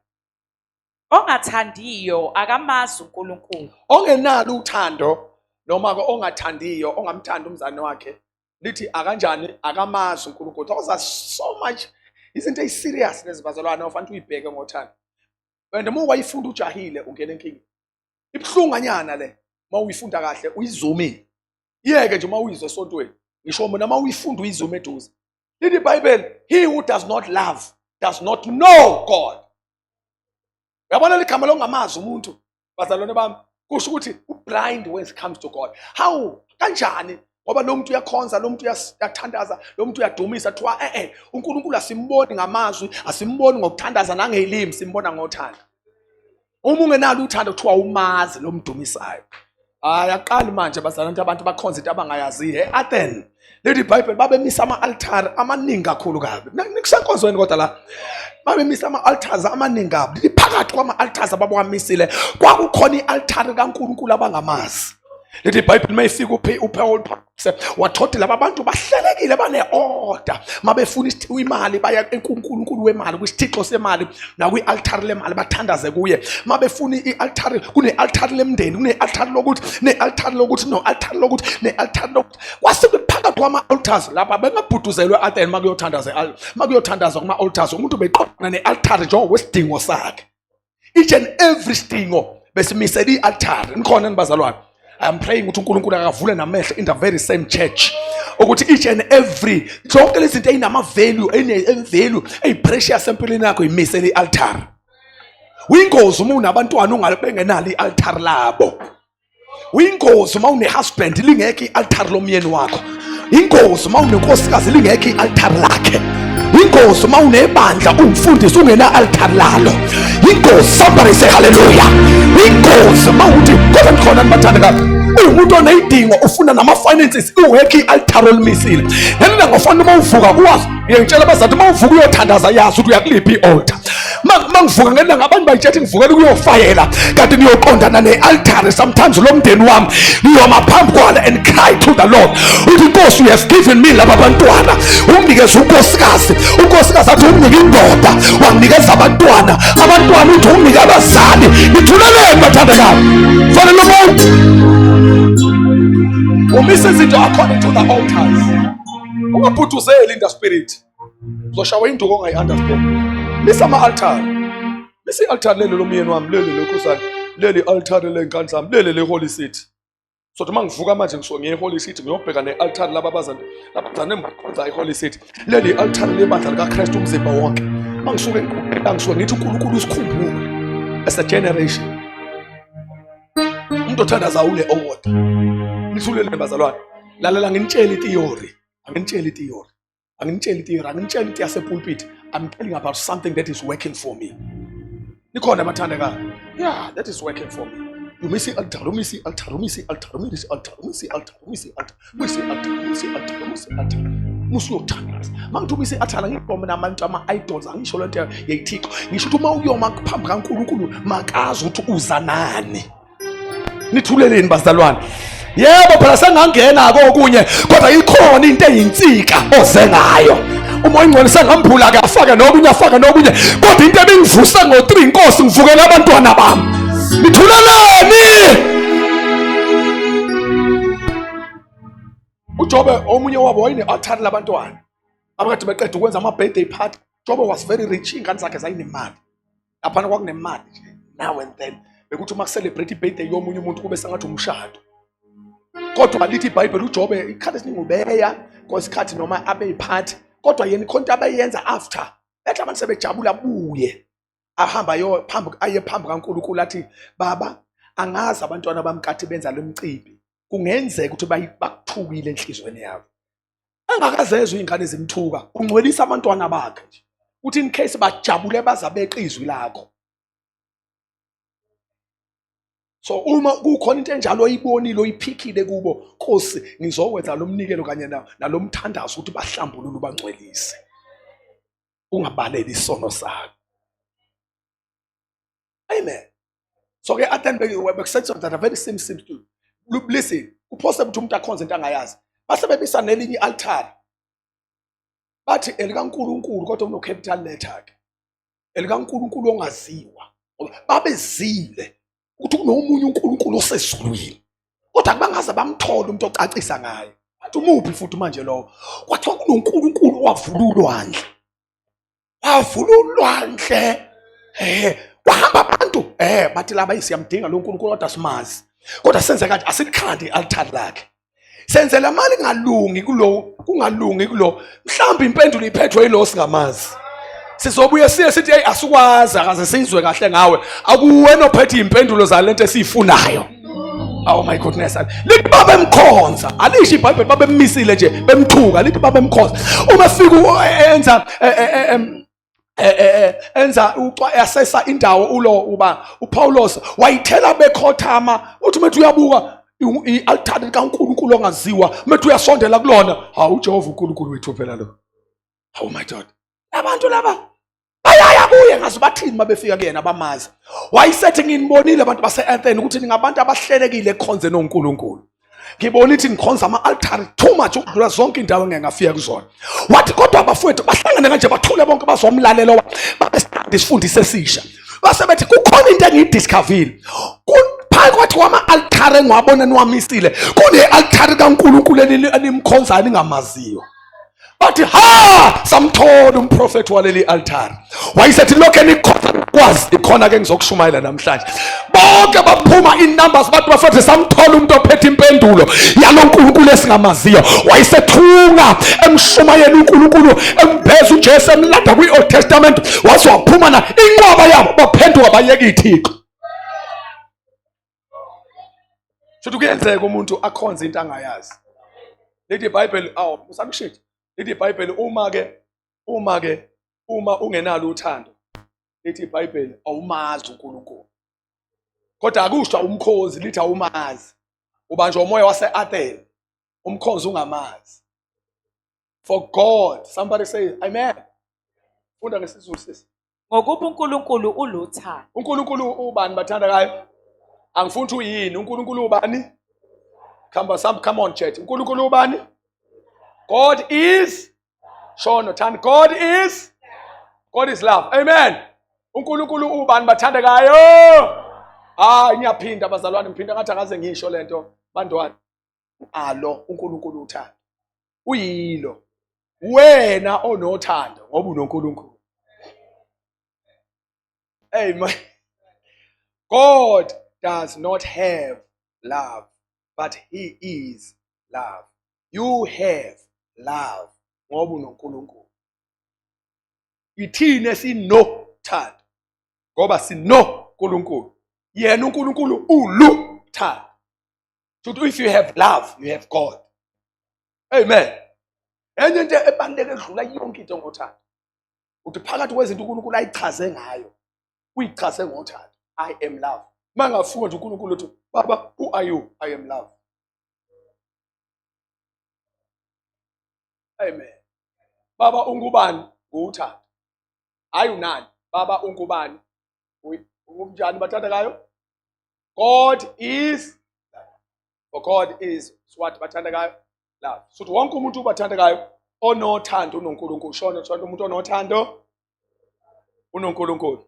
Ongathandiyo akamazi uNkulunkulu. Ongenalo uthando noma ke ongathandiyo ongamthandi umzane wakhe lithi akanjani akamazi uNkulunkulu. Those are so much izinto eziserious lezi bazalwane ofanele uyibheke ngothando. And uma wayifunda ujahile ungena enkingeni. Ibuhlunganyana le uma uyifunda kahle uyizumile. Iyeke nje uma uyizwe esontweni. Ngisho mina uma uyifunda uyizume eduze. Lithi iBhayibheli, he who does not love does not know God. Uyabona ligama lokungamazi umuntu, bazalwane bami, kusho ukuthi u-blind when it comes to God. How kanjani? Ngoba lo muntu uyakhonza, lo muntu uyathandaza, lo muntu uyadumisa, kuthiwa eh uNkulunkulu asimboni ngamazwi, asimboni ngokuthandaza nangeyilimi, simbona ngothando. Uma ungenalo uthando kuthiwa umazi lo mdumisayo. Hayi aqali manje bazalwane abantu bakhonza into abangayaziyo. E-Athens lithi iBhayibheli babemisa ama-altare amaningi kakhulu kabi. Nikusenkonzweni kodwa la. Babemisa ama-altars amaningi kabi. Lithi phakathi kwama-altars ababewamisile kwakukhona i-altare kaNkulunkulu abangamazi. Lithi iBhayibheli mayifika uPaul wathothi laba bantu bahlelekile bane-order mabefuna imali baya kuNkulunkulu wemali kwisithixo semali nakwi-altari lemali bathandaze kuye mabefuna i-altari kune-altari lemndeni kune-altari lokuthi ne-altari lokuthi no-altari lokuthi ne-altari lokuthi kwase phakathi kwama-altars lapha bengabhuduzelwe e-Athens makuyothandaza makuyothandazwa kuma-altars umuntu beqondana ne-altari njengokwesidingo sakhe. Each and every sidingo besimisela i-altari. Nikhona nibazalwane? I am praying ukuthi uNkulunkulu akavule namehlo in the very same church ukuthi each and every zonke lezi zinto eyinama value ene value eyi precious empilweni yakho imisele i-altari. Uyingozi uma unabantwana ungabengenalo i-altari labo. Uyingozi uma une-husband lingekho i-altari lomyeni wakho. Ingozi uma unenkosikazi lingekho i-altari lakhe. Ingozi uma unebandla umfundisi ungena altari lalo. Ingozi, somebody say hallelujah. Ingozi uma uthi kodwa nikhona nibathandekayo. Uwumuntu oneyidingo ufuna nama-finances ungekho i-altari olimisile. Ngelilanga ngofanele uma uvuka uwazi ngiyengitshela abazali uma uvuka uyothandaza yazi ukuthi uyakuliphi i-altar. Mangivuka ngelanga abantu bayitshethi ngivukela ukuyofayela kanti ngiyoqondana ne-altare. Sometimes lo mndeni wami ngiyoma phambi kwalo and cry to the Lord uthi Nkosi, you have given me laba bantwana, unginikeza unkosikazi, unkosikazi athi unginike indoda, wanginikeza abantwana, abantwana uthi unginike abazali. Nithuleleni bathandekayo, fanele umuntu umise izinto according to the altars. Ungabhuduzeli in the spirit, uzoshawa induku ongayi-understand. Misa ama-altare, misa i-altare leli lomyeni wami, leli lenkosana, leli altare ley'ngane zami, leli le-Holy City. So uma ngivuka manje ngisuke ngiye e-Holy City ngiyobheka ne-altare laba abazane labazane engibakhonza e-Holy City. Leli altare lebandla likaKristu umzimba wonke. Uma ngisuke ngiqhubeka ngisuke ngithi uNkulunkulu usikhumbule as a generation. Umuntu othandaza ule owodwa. Nithulele bazalwane. Lalela nginitshele i-theory. Anginitshele i-theory. Anginitsheli i-theory, anginitsheli into yasepulpit. I'm telling about something that is working for me. Nikhona bathandekayo? Yeah, that is working for me. Umise i-altar, umise i-altar, umise i-altar, umise i-altar, umise i-altar, umise i-altar, umise i-altar, umise i-altar, umise i-altar. Musu uyothandaza. Mangithi umise i-altar ngisho mina abantu ama-idols, angisho lento yeyithixo. Ngisho ukuthi uma uyoma phambi kaNkulunkulu makazi ukuthi uza nani. Nithuleleni bazalwane? Yebo phela sengangena kokunye kodwa ikhona into eyinsika oze ngayo. Umoya ingcwele sengambula ke afake nokunye afake nokunye kodwa into ebingivuse ngo3 inkosi ngivukela abantwana bami. Nithuleleni? uJobe omunye wabo wayene-altari labantwana abakade beqeda ukwenza ama-birthday party. Jobe was very rich, iy'ngane zakhe zayinemali laphana, kwakunemali nje now and then bekuthi uma kucelebrate i-birthday yomunye umuntu kube sengathi umshado. Kodwa lithi iBhayibheli uJobe ikhathi esiningi ubeya kwesikhathi noma abe yiphathi, kodwa yena ikhona into abeyenza after bethi abantu sebejabula buye ahamba ayo phambi aye phambi kaNkulunkulu athi baba angazi abantwana bami kathi benza lo mcimbi kungenzeka ukuthi bakuthukile enhlizweni yabo. Engakazezwa iy'ngane zimthuka, ungcwelisa abantwana bakhe nje uthi in case bajabule baza beqa izwi lakho. So uma kukhona into enjalo oyibonile oyiphikile kubo, Nkosi ngizokwenza lo mnikelo kanye nalomthandazo ukuthi bahlambulule ubangcwelise, ungabaleli isono sakho. Amen. So ke at bekusetshenziswa that very same simple. Listen, kuphose ukuthi umuntu akhonze into angayazi. Base bebisa nelinye i-altare. Bathi elikaNkulunkulu kodwa uno capital letter ke. ElikaNkulunkulu ongaziwa. Babezile ukuthi kunomunye uNkulunkulu osezulwini. Kodwa kubangaze bamthola umuntu ocacisa ngaye. Bathi umuphi futhi manje lowo? Kwathiwa kunoNkulunkulu owavula ulwandle. Wavula ulwandle. Kwahamba abantu. Abantu bathi laba siyamdinga lo nkulunkulu kodwa simazi, kodwa senze kanje, asilikhandi i-altari lakhe, senze la mali ingalungi kulo, kungalungi kulo, mhlawumbe impendulo iphethwe yilo singamazi. Sizobuye siye sithi hey, asikwazi, akaze sizwe kahle ngawe, akuwena ophethe impendulo zalento esiyifunayo. Oh my goodness, lithi babemkhonza, alisho iBhayibheli babemmisile nje bemthuka, lithi babemkhonza. Uma efika enza enza asesa indawo ulo uba uPaulos wayithela bekhothama, uthi methu uyabuka i-altari likaNkulunkulu ongaziwa, methu uyasondela kulona, hawu uJehova uNkulunkulu wethu phela lo. Oh my God, abantu laba bayaya kuye, ngazi bathini mabefika kuyena bamazi. Wayesethi nginibonile abantu base-Athene ukuthi ningabantu abahlelekile ekukhonzeni oNkulunkulu. Ngibona ithi ngikhonza ama-altari too much ukudlula zonke indawo engeke ngafika kuzona. Wathi kodwa abafowethu bahlangane kanje bathule bonke bazomlalela, babesithanda isifundiso esisha. Base bethi kukhona into engiyidiscoverile phakathi kwama-altari engiwabona niwamisile, kune-altari kaNkulunkulu enimkhonzayo ningamaziyo. Bathi ha, samthola umprofethi waleli altari. Wayesethi lokho enikhona kwazi ikhona ke ngizokushumayela namhlanje. Bonke baphuma in numbers bathi bafethu samthola umuntu ophethe impendulo yalo nkulunkulu esingamaziyo. Wayesethunga emshumayela uNkulunkulu, emveza uJesu, emlanda kwi-Old Testament, waze waphuma na inqwaba yabo baphenduka bayeka ithixo. Futhi kuyenzeka umuntu akhonze into angayazi. Lithi iBhayibheli, awu usakushintsha. Lithi iBhayibheli uma ke uma ungenalo uthando, lithi iBhayibheli awumazi uNkulunkulu. Kodwa akusho umkhozi, lithi awumazi. Ubanjwa umoya wase-Athene, umkhozi ungamazi. For God, somebody say amen. Funda ngesiZulu sisi. Ngokuba uNkulunkulu uluthando. uNkulunkulu ubani bathandakayo? Angifuni ukuthi uyini, uNkulunkulu ubani? Come some, come on church. uNkulunkulu ubani? God is Shono thanda, God is God is love. Amen. uNkulunkulu ubani bathandekayo? Hayi ngiyaphinda bazalwane, ngiphinda ngathi akaze ngisho lento bantwana. Alo uNkulunkulu uthando. Uyilo. Wena onothando ngoba unoNkulunkulu. Amen. God does not have love, but he is love. You have love ngoba unoNkulunkulu. Ithina esinothando ngoba sinoNkulunkulu. Yena uNkulunkulu uluthando. So if you have love, you have God. Amen. Enye into ebaluleke edlula yonke into ngothando. Uthi phakathi kwezinto uNkulunkulu ayichaze ngayo, uyichaze ngothando. I am love. Mangafunga nje uNkulunkulu uthi, Baba, who are you? I am love. Amen. Baba ungubani? Nguthando. Hayi unani. Baba ungubani? Unjani bathandekayo? God is love. For God is what bathandekayo? Love. So wonke umuntu ubathandekayo onothando unoNkulunkulu. Shona shona umuntu onothando unoNkulunkulu.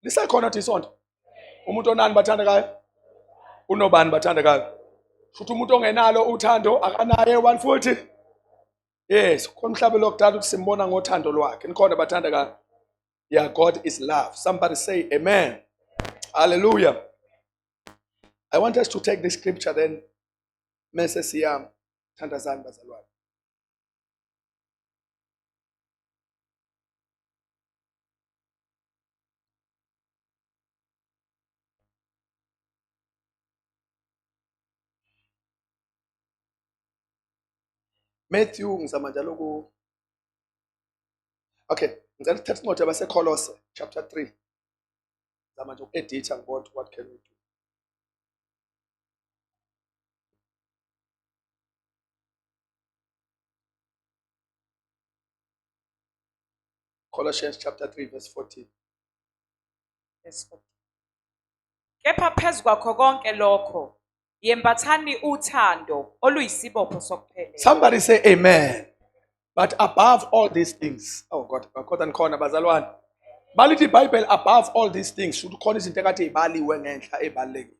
Lisekhona thi isonto? Umuntu onani bathandekayo? Unobani bathandekayo? Futhi umuntu ongenalo uthando akanaye one futhi. Yes, khona umhlaba lokudala ukuthi simbona ngothando lwakhe. Nikhona bathandekayo? Yeah, God is love. Somebody say amen. Hallelujah. I want us to take this scripture then. Mese siyam thandazani bazalwane. Matthew ngizama njalo ku Okay, ngicela ukuthatha incwadi yabaseKolose chapter 3. Ngizama nje uku-editha ngibona what can we do. Colossians chapter 3 verse 14. Verse 14. Kepha phezu kwakho konke lokho yembathani uthando oluyisibopho sokuphelela. Somebody say amen. But above all these things, oh God, kodwa nikhona bazalwane. Balithi iBhayibheli above all these things, shuthi khona izinto ekade ibaliwe ngenhla ebalulekile.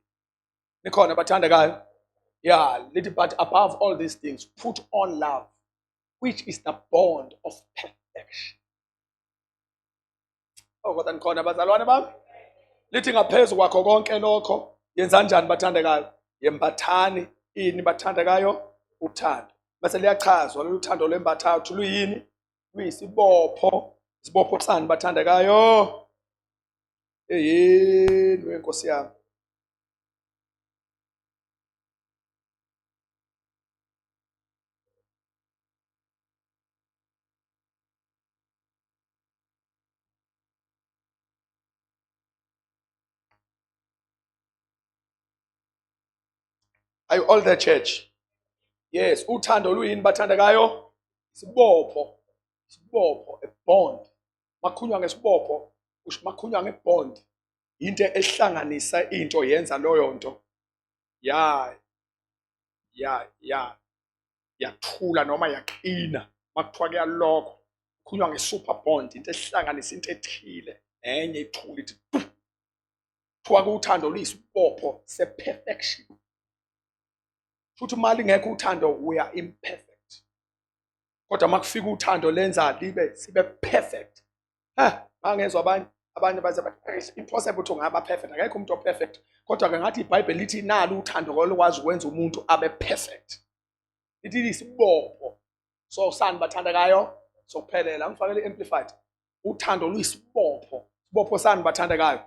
Nikhona bathandekayo? Yeah, lithi but above all these things, put on love, which is the bond of perfection. Oh, kodwa nikhona bazalwane bami? Lithi ngaphezu kwakho konke lokho yenza njani bathandekayo? Yembathani ini bathandekayo? Uthando. Bese liyachazwa lolu thando lwembathayo ukuthi luyini? Luyisibopho. Isibopho sani bathandekayo? Eyini wenkosi yami. Are you all the church? Yes, uthando luyini bathandekayo? Isibopho, isibopho, a bond. Makhunywa ngesibopho, kusho makhunywa ngebond. Into ehlanganisa into yenza loyo nto. Ya ya ya yathula noma yaqina makuthiwa kuyalokho kukhulunywa nge-super bond into ehlanganisa into ethile nenye ithule ithi kuthiwa kuthando luyisibopho se-perfection futhi uma lingekho uthando we are imperfect kodwa uma kufika uthando lenza libe sibe perfect ha bangezwa abanye abanye baze bathi impossible ukuthi ungaba perfect akekho umuntu operfect kodwa ke ngathi iBhayibheli lithi nalo uthando olukwazi ukwenza umuntu abe perfect lithi lisibopho so sani bathandekayo sokuphelela ngifakele i-amplified uthando luyisibopho sibopho sani bathandekayo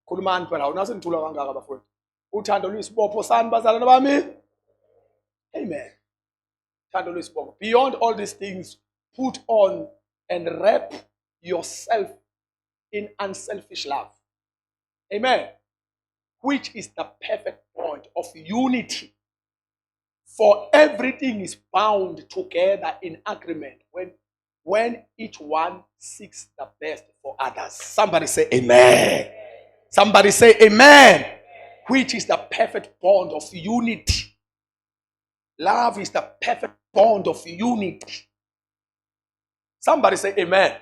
khulumani phela awunaso nithula kangaka bafowethu uthando luyisibopho sani bazalwane bami amen uthando luyisibopho beyond all these things put on and wrap yourself in unselfish love amen which is the perfect bond of unity For everything is bound together in agreement when, when each one seeks the best for others. Somebody say amen. Somebody say amen. Which is the perfect bond of unity. Love is the perfect bond of unity. Somebody say amen.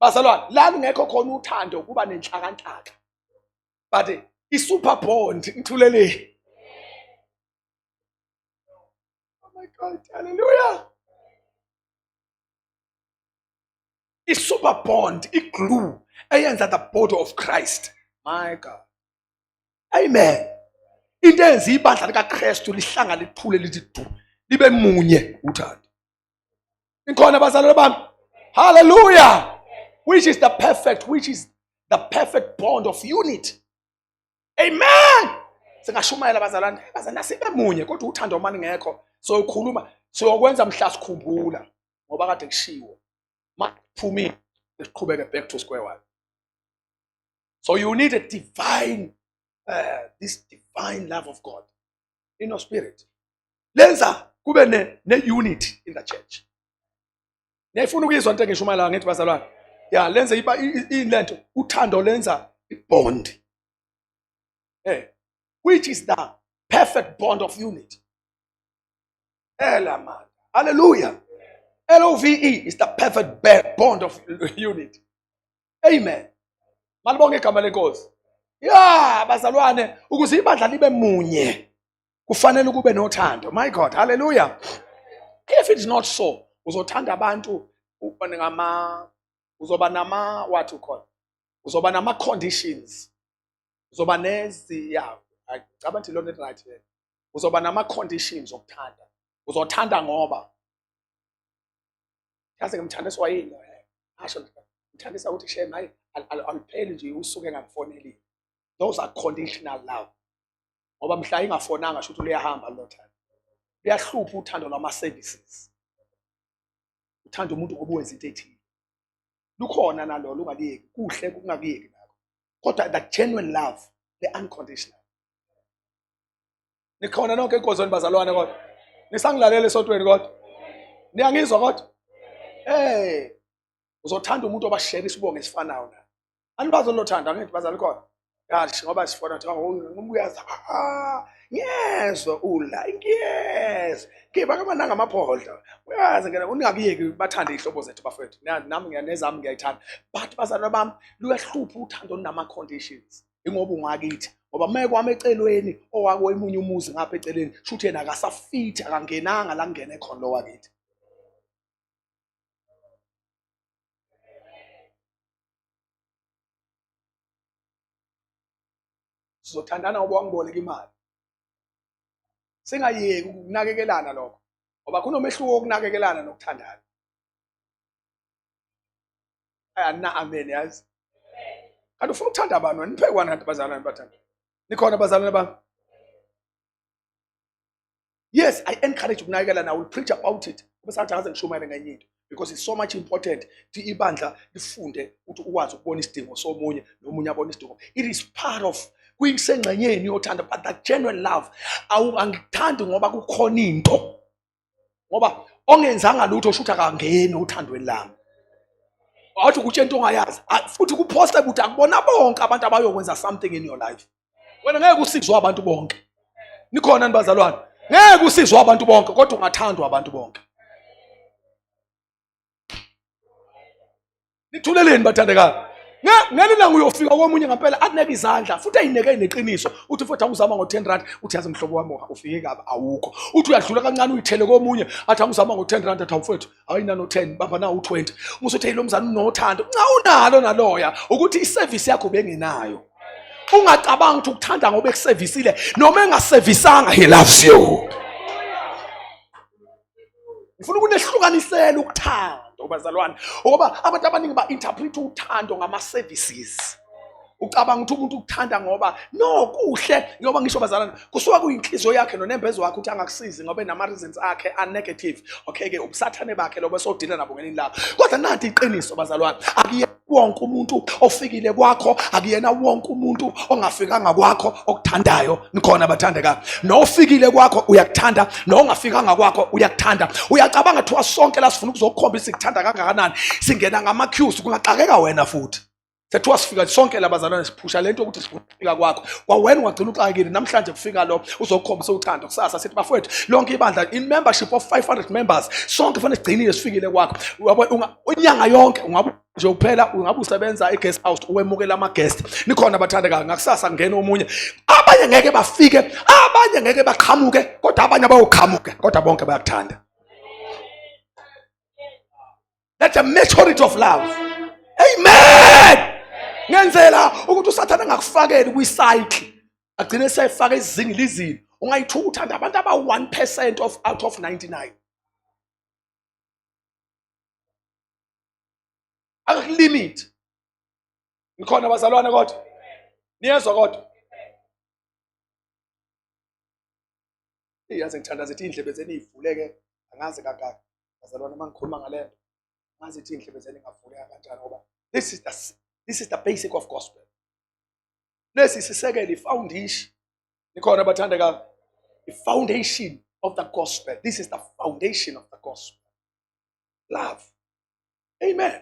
Bazalwane, la kungekho khona uthando kuba nenhlakanhlaka. But i-super bond ngithulele. Oh my God, hallelujah. I-super bond, i-glue eyenza the body of Christ. My God. Amen. Into eyenza ibandla likaKristu lihlangane lithule lithi du libe munye uthando. Inkhona bazalwane bami. Hallelujah. Which is the perfect, which is the perfect bond of unity. Amen. Singashumayela bazalwane, bazalwane sibe munye kodwa uthando mani ngekho. Soyokhuluma, siyokwenza mhla sikhumbula ngoba kade kushiwo. Makuphumile siqhubeke back to square one. So you need a divine this divine love of God in your spirit. Lenza kube ne, ne unity in the church. Niyayifuna ukuyizwa into engishumayela ngithi bazalwane. Ya lenza iba lento uthando lenza ibond. Eh which is the perfect bond of unity. Ela man. Hallelujah. L O V E is the perfect bond of unity. Amen. Malibonge igama lenkosi. Ya bazalwane ukuze ibandla libe munye kufanele kube nothando. My God, hallelujah. If it's not so, uzothanda abantu ngama uzoba nama what you call uzoba nama conditions uzoba nezi ya ngicabanga ukuthi lona right le uzoba nama conditions okuthanda uzothanda ngoba yazi ngimthandiswa yini asho ngithandisa ukuthi shame hayi alupheli nje usuke engangifonelile those are conditional love ngoba mhla ingafonanga shuthi luyahamba lolo thando luyahlupha uthando lwama-services uthanda umuntu ngoba wenza into ethile lukhona nalolo ungaliyeki kuhle kungakuyeki nakho kodwa the genuine love the unconditional nikhona nonke enkonzweni bazalwane kodwa nisangilalela esontweni kodwa niyangizwa kodwa hey uzothanda umuntu obashare isibongo esifanayo naye anibazi olothanda angithi bazali khona kahle ngoba sifona kuthiwa uyazi ah ngiyezwa ula ngiyezwa ngiba kamananga amaphodla uyazi ngena uningakuyeki bathande ihlobo zethu bafethu nami ngiyanezami ngiyayithanda but bazalwa bami luyahlupha uthando olunama conditions ingoba ungakithi ngoba uma kwami ecelweni owakwemunye umuzi ngapha eceleni shuthi yena akasafithi akangenanga la kungene khona lo wakithi Sizothandana ngoba wangiboleka imali. Singayeki ukunakekelana lokho, ngoba kunomehluko wokunakekelana nokuthandana. Ayana, amen. Yazi kanti ufuna ukuthanda abantu, wena niphe kwani kanti bazalwane bathanda. Nikhona bazalwane bami? Yes, I encourage ukunakekelana. I will preach about it. Bese athi akaze ngishumayele ngenye into because it's so much important ukuthi ibandla lifunde ukuthi ukwazi ukubona isidingo somunye nomunye abone isidingo. It is part of kuyisengxenyeni yothando, but that genuine love, awu angikuthandi ngoba kukhona into, ngoba ongenzanga lutho shuthi akangeni othandweni lami. Wathi ukutshela into ongayazi futhi kuphoste ukuthi akubona bonke abantu abayokwenza something in your life. Wena ngeke usizwe abantu bonke. Nikhona nibazalwane? Ngeke usizwe abantu bonke, kodwa ungathandwa abantu bonke. Nithuleleni bathandekayo. Ngeke ilanga uyofika komunye ngempela akuneke izandla futhi ayineke neqiniso, uthi futhi awuzama ngo-10 rand, uthi yazi mhlobo wami ufike kabi awukho. Uthi uyadlula kancane uyithele komunye, athi awuzama ngo-10 rand, athi awufethu ayinano 10, bamba na u-20. Umusuthi lo mzane unothando, nca unalo naloya ukuthi iservice yakho bengenayo. Ungacabanga ukuthi ukuthanda ngoba ekusevisile, noma engasevisanga, he loves you. Ngifuna ukunehlukanisela ukuthanda bazalwane, ngoba abantu abaningi ba-interpret uthando ngama-services. Ucabanga ukuthi umuntu ukuthanda ngoba no kuhle, ngoba ngisho bazalwane kusuka kuyinhliziyo yakhe nonembeza wakhe ukuthi angakusizi ngoba enama-reasons akhe a-negative. Okay-ke ubusathane bakhe lobo esodila nabo ngelinye ilanga. Kodwa nanti iqiniso bazalwane, akuyena wonke umuntu ofikile kwakho, akuyena wonke umuntu ongafikanga kwakho okuthandayo. Nikhona bathandekayo? Nofikile kwakho uyakuthanda, nongafikanga kwakho uyakuthanda. Uyacabanga thiwa sonke la sifuna ukuzokukhombisa sikuthanda kangakanani, singena ngama-queues, kungaxakeka wena futhi. Sethiwa sifika sonke labazalwane siphusha lento ukuthi sifika kwakho, kwawena ungagcina uxakekile. Namhlanje kufika lo uzokukhombisa uthando, kusasa sithi bafowethu lonke ibandla in membership of 500 members sonke fanele sigcinile sifikile kwakho. Inyanga yonke ungabe nje uphela ungabe usebenza e-guest house uwemukela ama-guest. Nikhona bathandekayo? Ngakusasa ngena omunye, abanye ngeke bafike, abanye ngeke baqhamuke, kodwa abanye abayoqhamuke, kodwa bonke bayakuthanda. That's a maturity of love. Amen. Ngenzela ukuthi uSathane angakufakeli kwi-cycle, agcine seyifaka izingilizini. Ungayithuka uthanda abantu aba-1% of out of 99. Akakulimit. Nikhona bazalwane kodwa? Niyezwa kodwa? Yaze ngithandaza ithi iy'ndlebe zenu iy'vuleke angazi kangaka bazalwane uma ngikhuluma ngale nto, angazi ithi iy'ndlebe zenu ingavuleka kanjani, ngoba this is the basic of gospel. Lesi sisekelo, i-foundation. Nikhona bathandekayo? I-foundation of the gospel. This is the foundation of the gospel, love. Amen.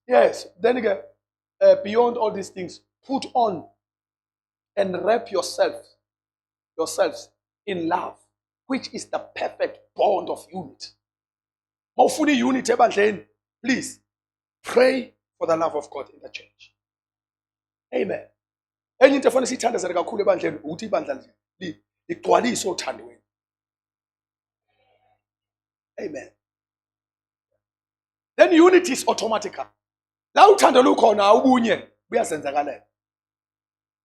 Yes, then ke beyond all these things, put on and wrap yourselves in love, which is the perfect bond of unity. Mawufuna i-unity ebandleni, please pray for the love of God in the church. Amen. Enye into efanele siyithandazele kakhulu ebandleni ukuthi ibandla nje ligcwaliswe othandweni. Amen. Then unity is automatical. La uthando lukhona ubunye buyazenzakalela.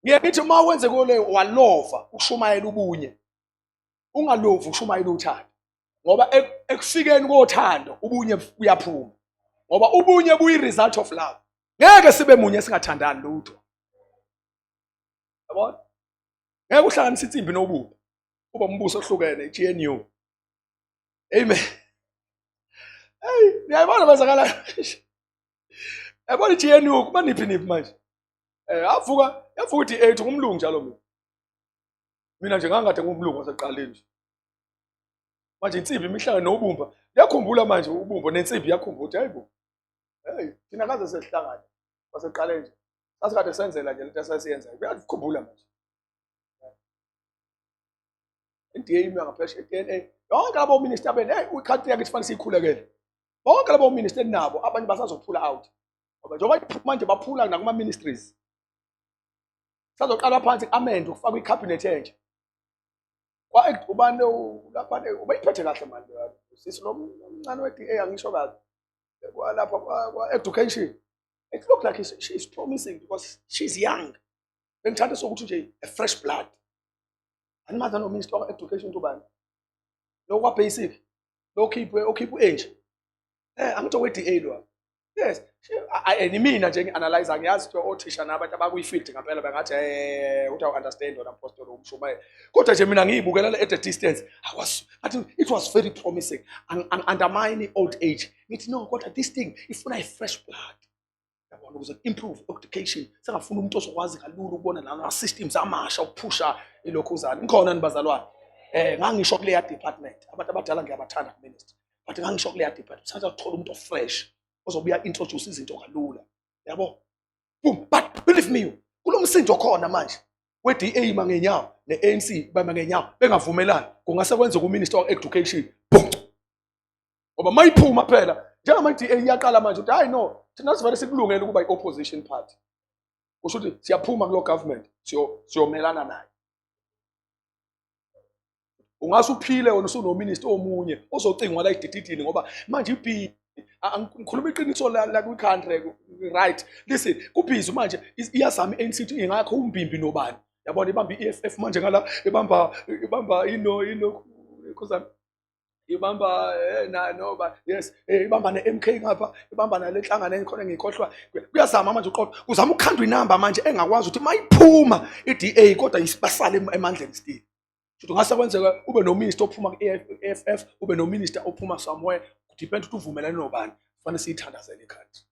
Ngiye ngithi uma wenze kole walova ukushumayela ubunye, ungalovi ushumayela uthando, ngoba ekufikeni kothando ubunye buyaphuma, ngoba ubunye buyi-result of love. Ngeke sibe munye singathandani lutho, yabona? Ngeke uhlanganise insimbi nobumba kuba umbuso ohlukene, i-GNU. Amen. Hey, niyayibona bazakala, yabona i-GNU kuba niphi niphi manje. Avuka yavuka uthi 8 ngumlungu njalo. Mina nje ngangikade ngumlungu wasekuqaleni nje. Manje insimbi imihlangano nobumba, yakhumbula manje ubumba nensimbi yakhumbula ukuthi hayibo, hey, thina kaze sesihlangane wasekuqaleni nje, sasikade senzela nje lento esasiyenzayo. Kuyakhumbula manje i-DA imi ngaphesheya, i-DNA, yonke labo minister bene. Hey, i-country yakithi fanele siyikhulekele. Bonke labo minister nabo abanye basazophula out, ngoba njengoba manje baphula nakuma-ministries, sazoqala phansi ku-amend ukufaka i-cabinet entsha. Ubani lapha ubeyiphethe kahle manje sisi lo mncane we-DA, angisho kabi, kwalapha kwa-education. It looked like she is promising because she's young. Bengithanda sokuthi nje a fresh blood. Animazi no minister of education ukuthi ubani? Lo kwa basic. Lo khiphe okhiphe u-Angie. Angithi we-DA lo. Yes, mina nje ngi-analyze ngiyazi ukuthi othisha nabantu abakwi-field ngempela bengathi uthi awu-understand wena mpostoli umshumayeli. Kodwa nje mina ngiyibukela at a distance. I was, I think it was very promising. Undermine old age. Ngithi no, kodwa this thing ifuna i-fresh blood. Yabona ukuze improve education. Sengafuna umuntu ozokwazi kalula ukubona lama systems amasha ukuphusha ilokhuzana. Ngikhona nibazalwane. Ngangisho kuleya department. Abantu abadala ngiyabathanda ku-ministry. But ngangisho kuleya department. Sithatha ukuthola umuntu ofresh ozobuya introduce izinto kalula. Yabo? Boom. But believe me, kulomsindo khona manje we-DA mangenyawo ne-ANC bama ngenyawo bengavumelani kungase kwenzeka uMinister of Education boom. Ngoba mayiphuma phela njengamanje i-DA iyaqala manje ukuthi hayi no thina sivele sikulungele ukuba i-opposition party. Kusho ukuthi siyaphuma kulo government siyomelana naye. Ungase uphile wena usunominister omunye ozocingwa la idididini ngoba manje ibhi ngikhuluma iqiniso la kwi-country right. Listen, kubhizi manje iyazama i-ANC ukuthi ingakho umbimbi nobani. Yabona ibamba i-EFF manje ngala ibamba ino khuzana ibamba na noba yes ibamba ne-MK ngapha ibamba nale nhlangano engikhona ngikhohlwa. Kuyazama manje uqoqa kuzama ukukhandwa inamba manje engakwazi ukuthi mayiphuma i-DA kodwa basale emandleni still. Futhi ungase kwenzeka ube nominister ophuma ku-EFF ube nominister ophuma somewhere depend ukuthi uvumelane nobani. Kufanele siyithandazele i-country.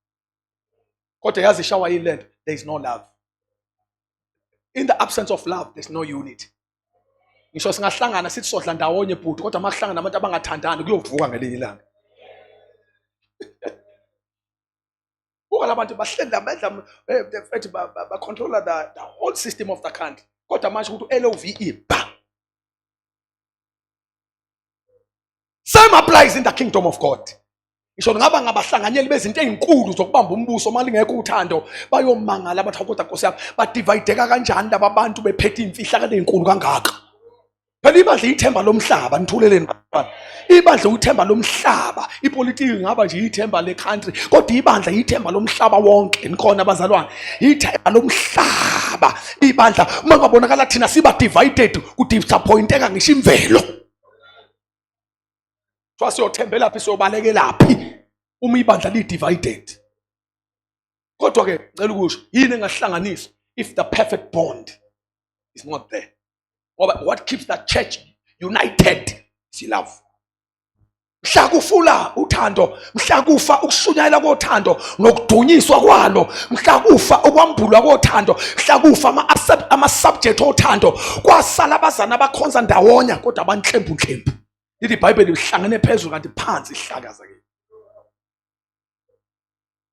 Kodwa yazi ishawa yini lento? There is no love. In the absence of love there's no unity. Ngisho singahlangana sithi sodla ndawonye bhuti kodwa makuhlangana abantu abangathandani kuyovuka ngelinye ilanga. Buka labantu bahleli la bedla ethi ba controller the whole system of the country. Kodwa manje ukuthi LOVE ba. Same applies in the kingdom of God. Ngisho ngaba ngabahlanganyeli bezinto ezinkulu zokubamba umbuso uma lingekho uthando bayomangala abathi kodwa Nkosi yami badivayideka kanjani laba bantu bephethe imfihlakalo ezinkulu kangaka. Phela ibandla ithemba lomhlaba nithuleleni bantwana. Ibandla uthemba lomhlaba, ipolitiki ingaba nje ithemba le country kodwa ibandla ithemba lomhlaba wonke. Nikhona abazalwane, ithemba lomhlaba ibandla. Uma kungabonakala thina siba divided kudisappointeka ngisho imvelo. Kuthiwa siyothembela phi siyobalekelaphi uma ibandla li divided. Kodwa ke ngicela ukusho yini engahlanganiswa if the perfect bond is not there. Ngoba what keeps the church united is love. Mhla kufula uthando, mhla kufa ukushunyayela kothando nokudunyiswa kwalo, mhla kufa ukwambulwa kothando, mhla kufa ama subject othando, kwasala abazana abakhonza ndawonye kodwa abanhlembu nhlembu. Lithi iBhayibheli lihlangene phezulu kanti phansi ihlakazekile.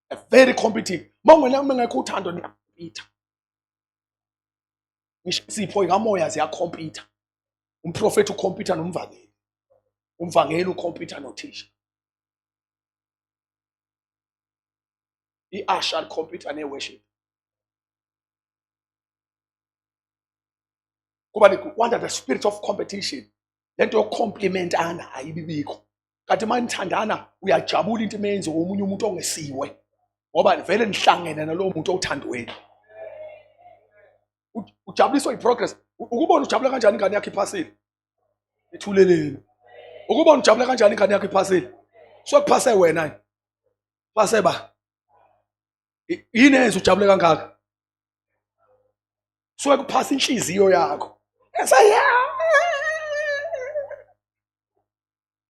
A very competitive. Mawungena uma ngekho uthando niyacompete. Ngisho isipho ikamoya ziyacompete. Umprofeti ucompete nomvangeli. Umvangeli ucompete nothisha. I-usher licompete ne-worship. Kuba under the spirit of competition. Lento yokucomplimentana ayibibikho. Kanti uma nithandana uyajabula into emenze omunye umuntu ongesiwe. Ngoba vele nihlangene nalowo muntu othandweni. Ujabuliswa i-progress. Ukubona ujabula kanjani ingane yakho iphasile. Ithuleleni. Ukubona ujabula kanjani ingane yakho iphasile. So kuphase wena. Phase ba. Yini eyenza ujabule kangaka? Suke kuphasa inhliziyo yakho.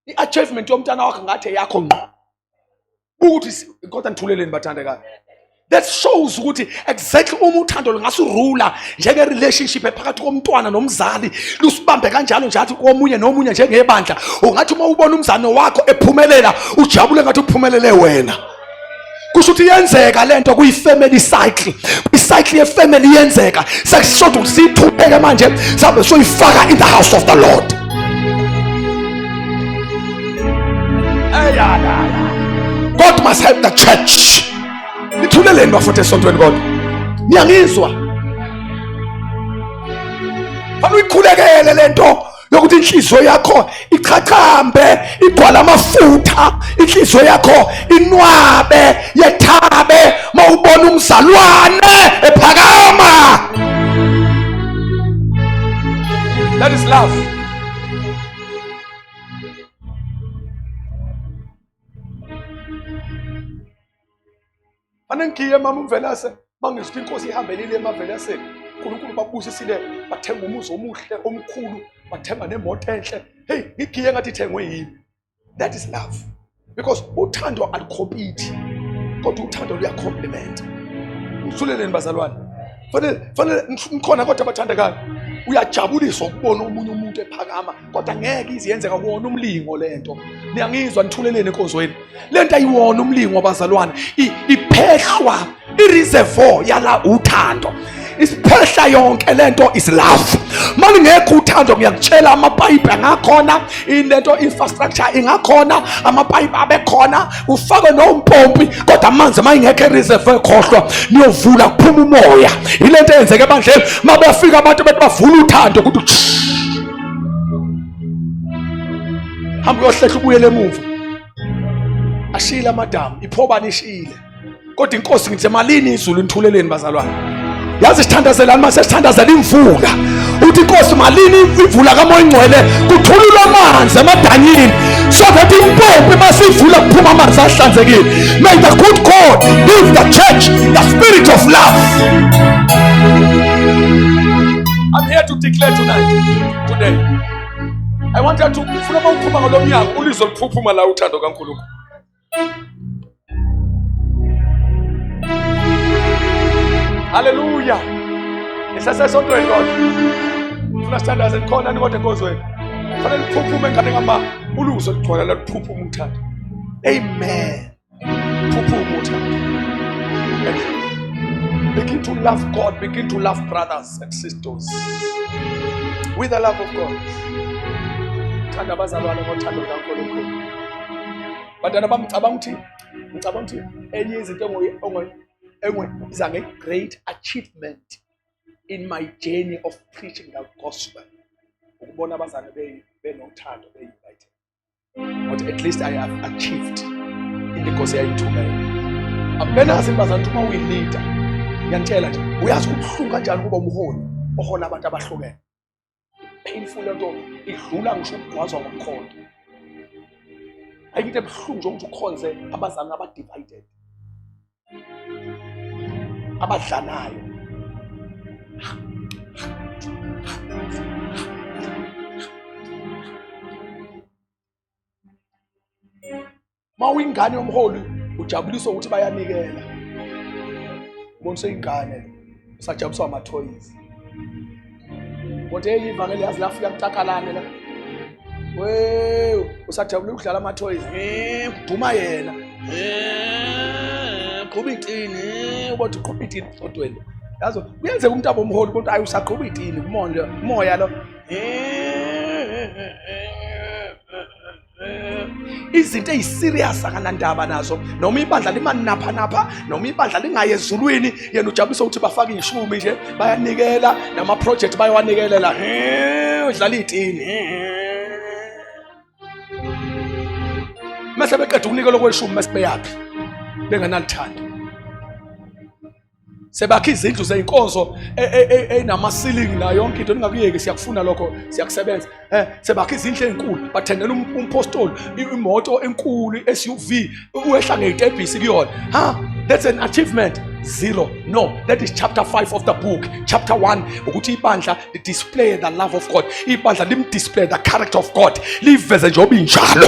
I-achievement yomntana wakho ngathi eyakho ngqo. Ukuthi kodwa nithuleleni bathandekayo. That shows ukuthi exactly uma uthando lungasurula njenge relationship ephakathi komntwana nomzali lusibambe kanjalo nje athi komunye nomunye njengebandla ungathi uma ubona umzane wakho ephumelela ujabule ngathi uphumelele wena. Kusho ukuthi iyenzeka lento kuyi family cycle. I-cycle ye-family iyenzeka. Sekushoda ukuthi siyithubeke manje sabe soyifaka in the house of the Lord. God must help the church. Nithuleleni bafowethu esontweni kodwa. Niyangizwa? Fanele uyikhulekele lento yokuthi inhliziyo yakho ichachambe igcwala amafutha, inhliziyo yakho inwabe yethabe mawubona umzalwane ephakama. That is love. Anengiye mama uMvelase mangizwa inkosi ihambelile emaVelaseni. uNkulunkulu babusisile bathenga umuzi omuhle omkhulu bathenga nemoto enhle. Hey, ngigiye ngathi ithengwe yimi. That is love. Because uthando alucompete. Kodwa uthando luyacomplement. Ngithuleleni bazalwane. Fanele fanele ngikhona kodwa abathandekayo. Uyajabuliswa ukubona omunye umuntu ephakama kodwa ngeke ize yenzeka kuwona umlingo lento. Niyangizwa nithuleleni enkonzweni. Lento ayiwona umlingo bazalwane. Iphehlwa ireservoir yala uthando. Isiphehla yonke lento is love. Malingekho uthando ngiyakutshela amapayipi angakhona, ilento infrastructure ingakhona, amapayipi abekhona, ufake nompompi kodwa amanzi mayingekho ereservoir khohlwa niyovula kuphuma umoya. Ilento eyenzeka ebandleni mabefika abantu bethi bavula uthando ukuthi hamba uyohlehla ubuyele emuva. Ashile amadamu, iphobane ishile. Kodwa inkosi ngithe malini izulu nithuleleni bazalwane. Yazi sithandazelani mase sithandazela imvula. Uthi inkosi malini imvula kaMoya Ingcwele kuthululwa amanzi emadanyini so that impompi masivula kuphuma amanzi ahlanzekile. May the good God give the church the spirit of love. I'm here to declare tonight, today. I want you to ufuna uma uphuma ngalo mnyango ulizwe liphuphuma la uthando kaNkulunkulu. Haleluya. Nisasesontweni kodwa. Funa sithandaze nikhona ni kodwa enkonzweni. Fanele liphuphume ngane kama uluzo ligcwala la liphuphuma uthando. Amen. Phuphuma uthando. Begin to love God, begin to love brothers and sisters with the love of God. Thanda abazalwane ngothando lukaNkulunkulu. Bantwana bami ngicabanga ukuthi ngicabanga ukuthi enye izinto engoyibiza nge-great achievement in my journey of preaching the gospel ukubona abazane benothando be-united. But at least I have achieved into inkosi yayithumela. Abenazi bazana ukuthi uma uyi-leader ngiyantshela nje uyazi kubuhlungu kanjani ukuba umholi ohola abantu abahlukene. Painful lento idlula ngisho ukugwazwa ngomkhonto. Ayikho into ebuhlungu njengokuthi ukhonze abazali aba-divided abadlanayo. Uma uyingane yomholi ujabuliswa ukuthi bayanikela. Ubona useyingane usajabuliswa amathoyizi. Kodwa hey ivangeli yazi lafika kutakalane la. We usajabula ukudlala amathoyizi. Eh kuduma yena. Eh qhuba itini, ubothi uqhuba itini odweni. Yazi kuyenzeka umuntu abomholi kodwa ayi usaqhuba itini kumonde umoya lo. Izinto eziserious akanandaba nazo noma ibandla limanapha napha noma ibandla lingaye ezulwini yena ujabulisa ukuthi bafake ishumi nje bayanikela nama project bayawanikelela udlala itini mase beqeda ukunikela okweshumi mase beyaphi bengenalithando sebakha izindlu zeyinkonzo enamasilingi nayo yonke into ningakuyeki siyakufuna lokho siyakusebenza eh sebakha izindlu ezinkulu bathengela umpostoli imoto enkulu SUV uwehla ngeyitebhisi kuyona ha that's an achievement zero no that is chapter 5 of the book. Chapter 1 ukuthi ibandla li display the love of God, ibandla lim display the character of God, liveze njengoba injalo.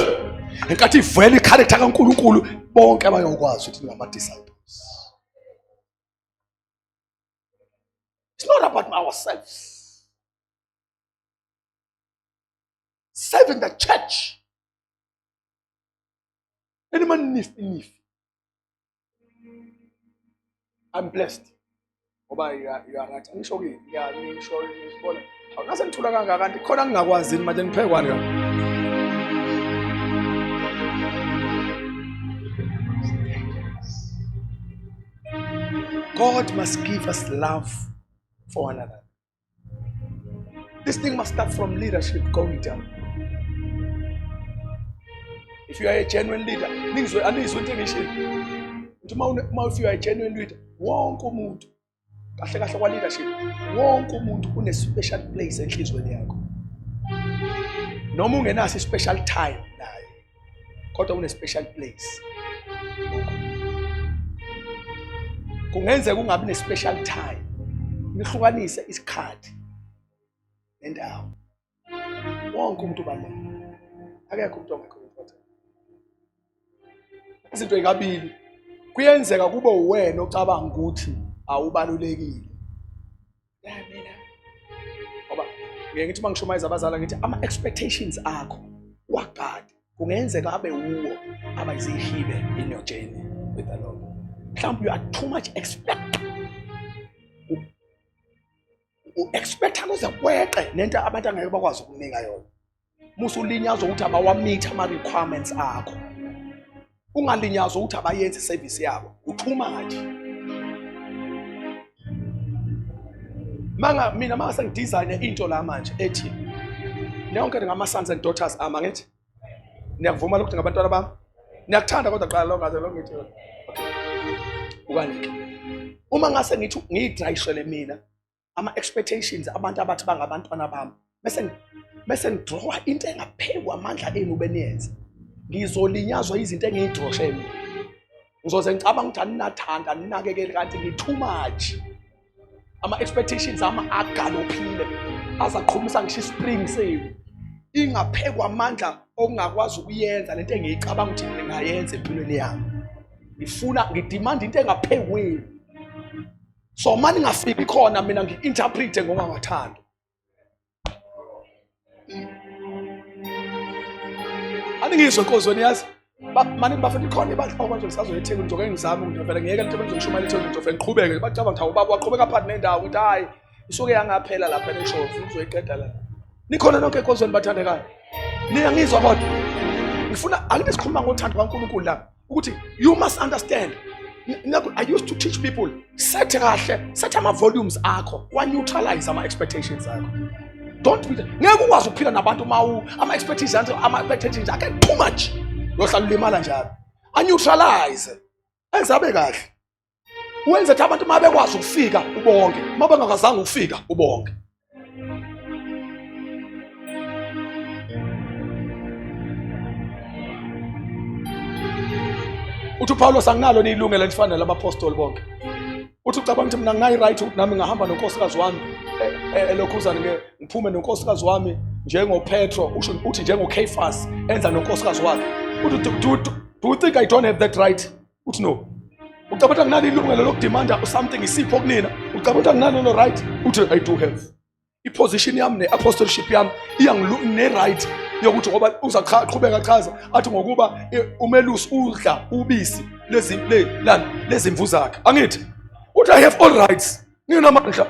Ngenkathi ivela icharacter kaNkulunkulu bonke bayokwazi ukuthi ngama disciples. It's not about ourselves. Serving the church. Any man nifi nifi. I'm blessed. Ngoba you are right. Angisho kini, ngisho ngibona. Awunase ngithula kangaka kanti khona ngingakwazi manje ngiphekwane ka. God must give us love for one another. This thing must start from leadership going down. If you are a genuine leader, ningizwe anizwe into engishilo. Uthi uma if you are a genuine leader, wonke umuntu kahle kahle kwa leadership, wonke umuntu une special place enhlizweni yakho. Noma ungenaso i-special time naye, kodwa une-special place. Kungenzeka ungabi ne-special time, nihlukanise isikhathi nendawo. Wonke umuntu ubalulekile, akekho umuntu ongekho important. Izinto ey'kabili kuyenzeka kube uwena ocabanga ukuthi awubalulekile. Ya mina ngoba ngeke ngithi uma ngishumayeza abazali ngithi ama-expectations akho wagade kungenzeka abe wuwo aba yizihibe in your journey with the Lord. Mhlawumbe you are too much expect, u-expecta kuze kweqe nento abantu angeke bakwazi ukunika yona. Musa ulinyazwa ukuthi abawameet ama-requirements akho, ungalinyazwa ukuthi abayenzi service yabo, u-too much. Manga mina mase ngidesigne into la manje ethi nonke ngama-sons and daughters ami, angithi niyakuvuma lokhu ngabantwana bami, niyakuthanda kodwa qala lo ngaze lo ngithi okay ukanike. Uma ngase ngithi ngiyidrayishele mina ama-expectations abantu abathi bangabantwana bami, bese ngidrowa into engaphekwa amandla enu beniyenze, ngizolinyazwa izinto engiyidroshe mina. Ngizoze ngicabanga ukuthi aninathanda, aninakekeli, kanti ngi-too much. Ama-expectations ami agalophile azaqhumisa ngisho ispring senu, ingaphekwa amandla okungakwazi ukuyenza lento engiyicabanga ukuthi ngingayenza empilweni yami. Ngifuna ngidimanda into engaphekwenu, so uma ningafiki khona mina ngi-interprete ngokungathando. Aningizwe enkonzweni, yazi mani bafuna ikhona ibandla manje ngisazoya eThekwini, ngizoke ngizame ngizovele ngiyeke lento bengizoyishumayela eThekwini, ngizovele ngiqhubeke. Bacabanga ukuthi ubaba waqhubeka phakathi nendawo, ukuthi hhayi isuke yangaphela lapha neshow uzoyiqeda la. Nikhona nonke enkonzweni bathandekayo, niyangizwa kodwa ngifuna angithi sikhuluma ngothando kaNkulunkulu la, ukuthi you must understand. I used to teach people, set kahle, set ama-volumes akho, wa-neutralize ama-expectations akho. Don't be, ngeke ukwazi ukuphila nabantu uma ama-expectations akhe too much, uyohlala ulimala njalo. A-neutralize, enze abe kahle, wenze ukuthi abantu uma bekwazi ukufika ubonke, uma bengakwazanga ukufika ubonke. Uthi uPawulos, anginalo niyilungelo elifana nalabapostoli bonke. Uthi ucabanga ukuthi mina nginayo right ukuthi nami ngahamba nonkosikazi wami elokhuzane, ke ngiphume nonkosikazi wami njengoPetro, usho uthi njengoKephas enza nonkosikazi wakhe. Uthi do you think I don't have that right? Uthi no. Ucabanga ukuthi anginalo ilungelo lokudemanda something, isipho kunina? Ucabanga ukuthi anginalo lo right? Uthi I do have. I-position yami ne-apostleship yami ne-right yokuthi, ngoba uzaqhubeka chaza athi ngokuba umelusi udla ubisi lezimvu zakhe, angithi? Uthi I have all rights, nginamandla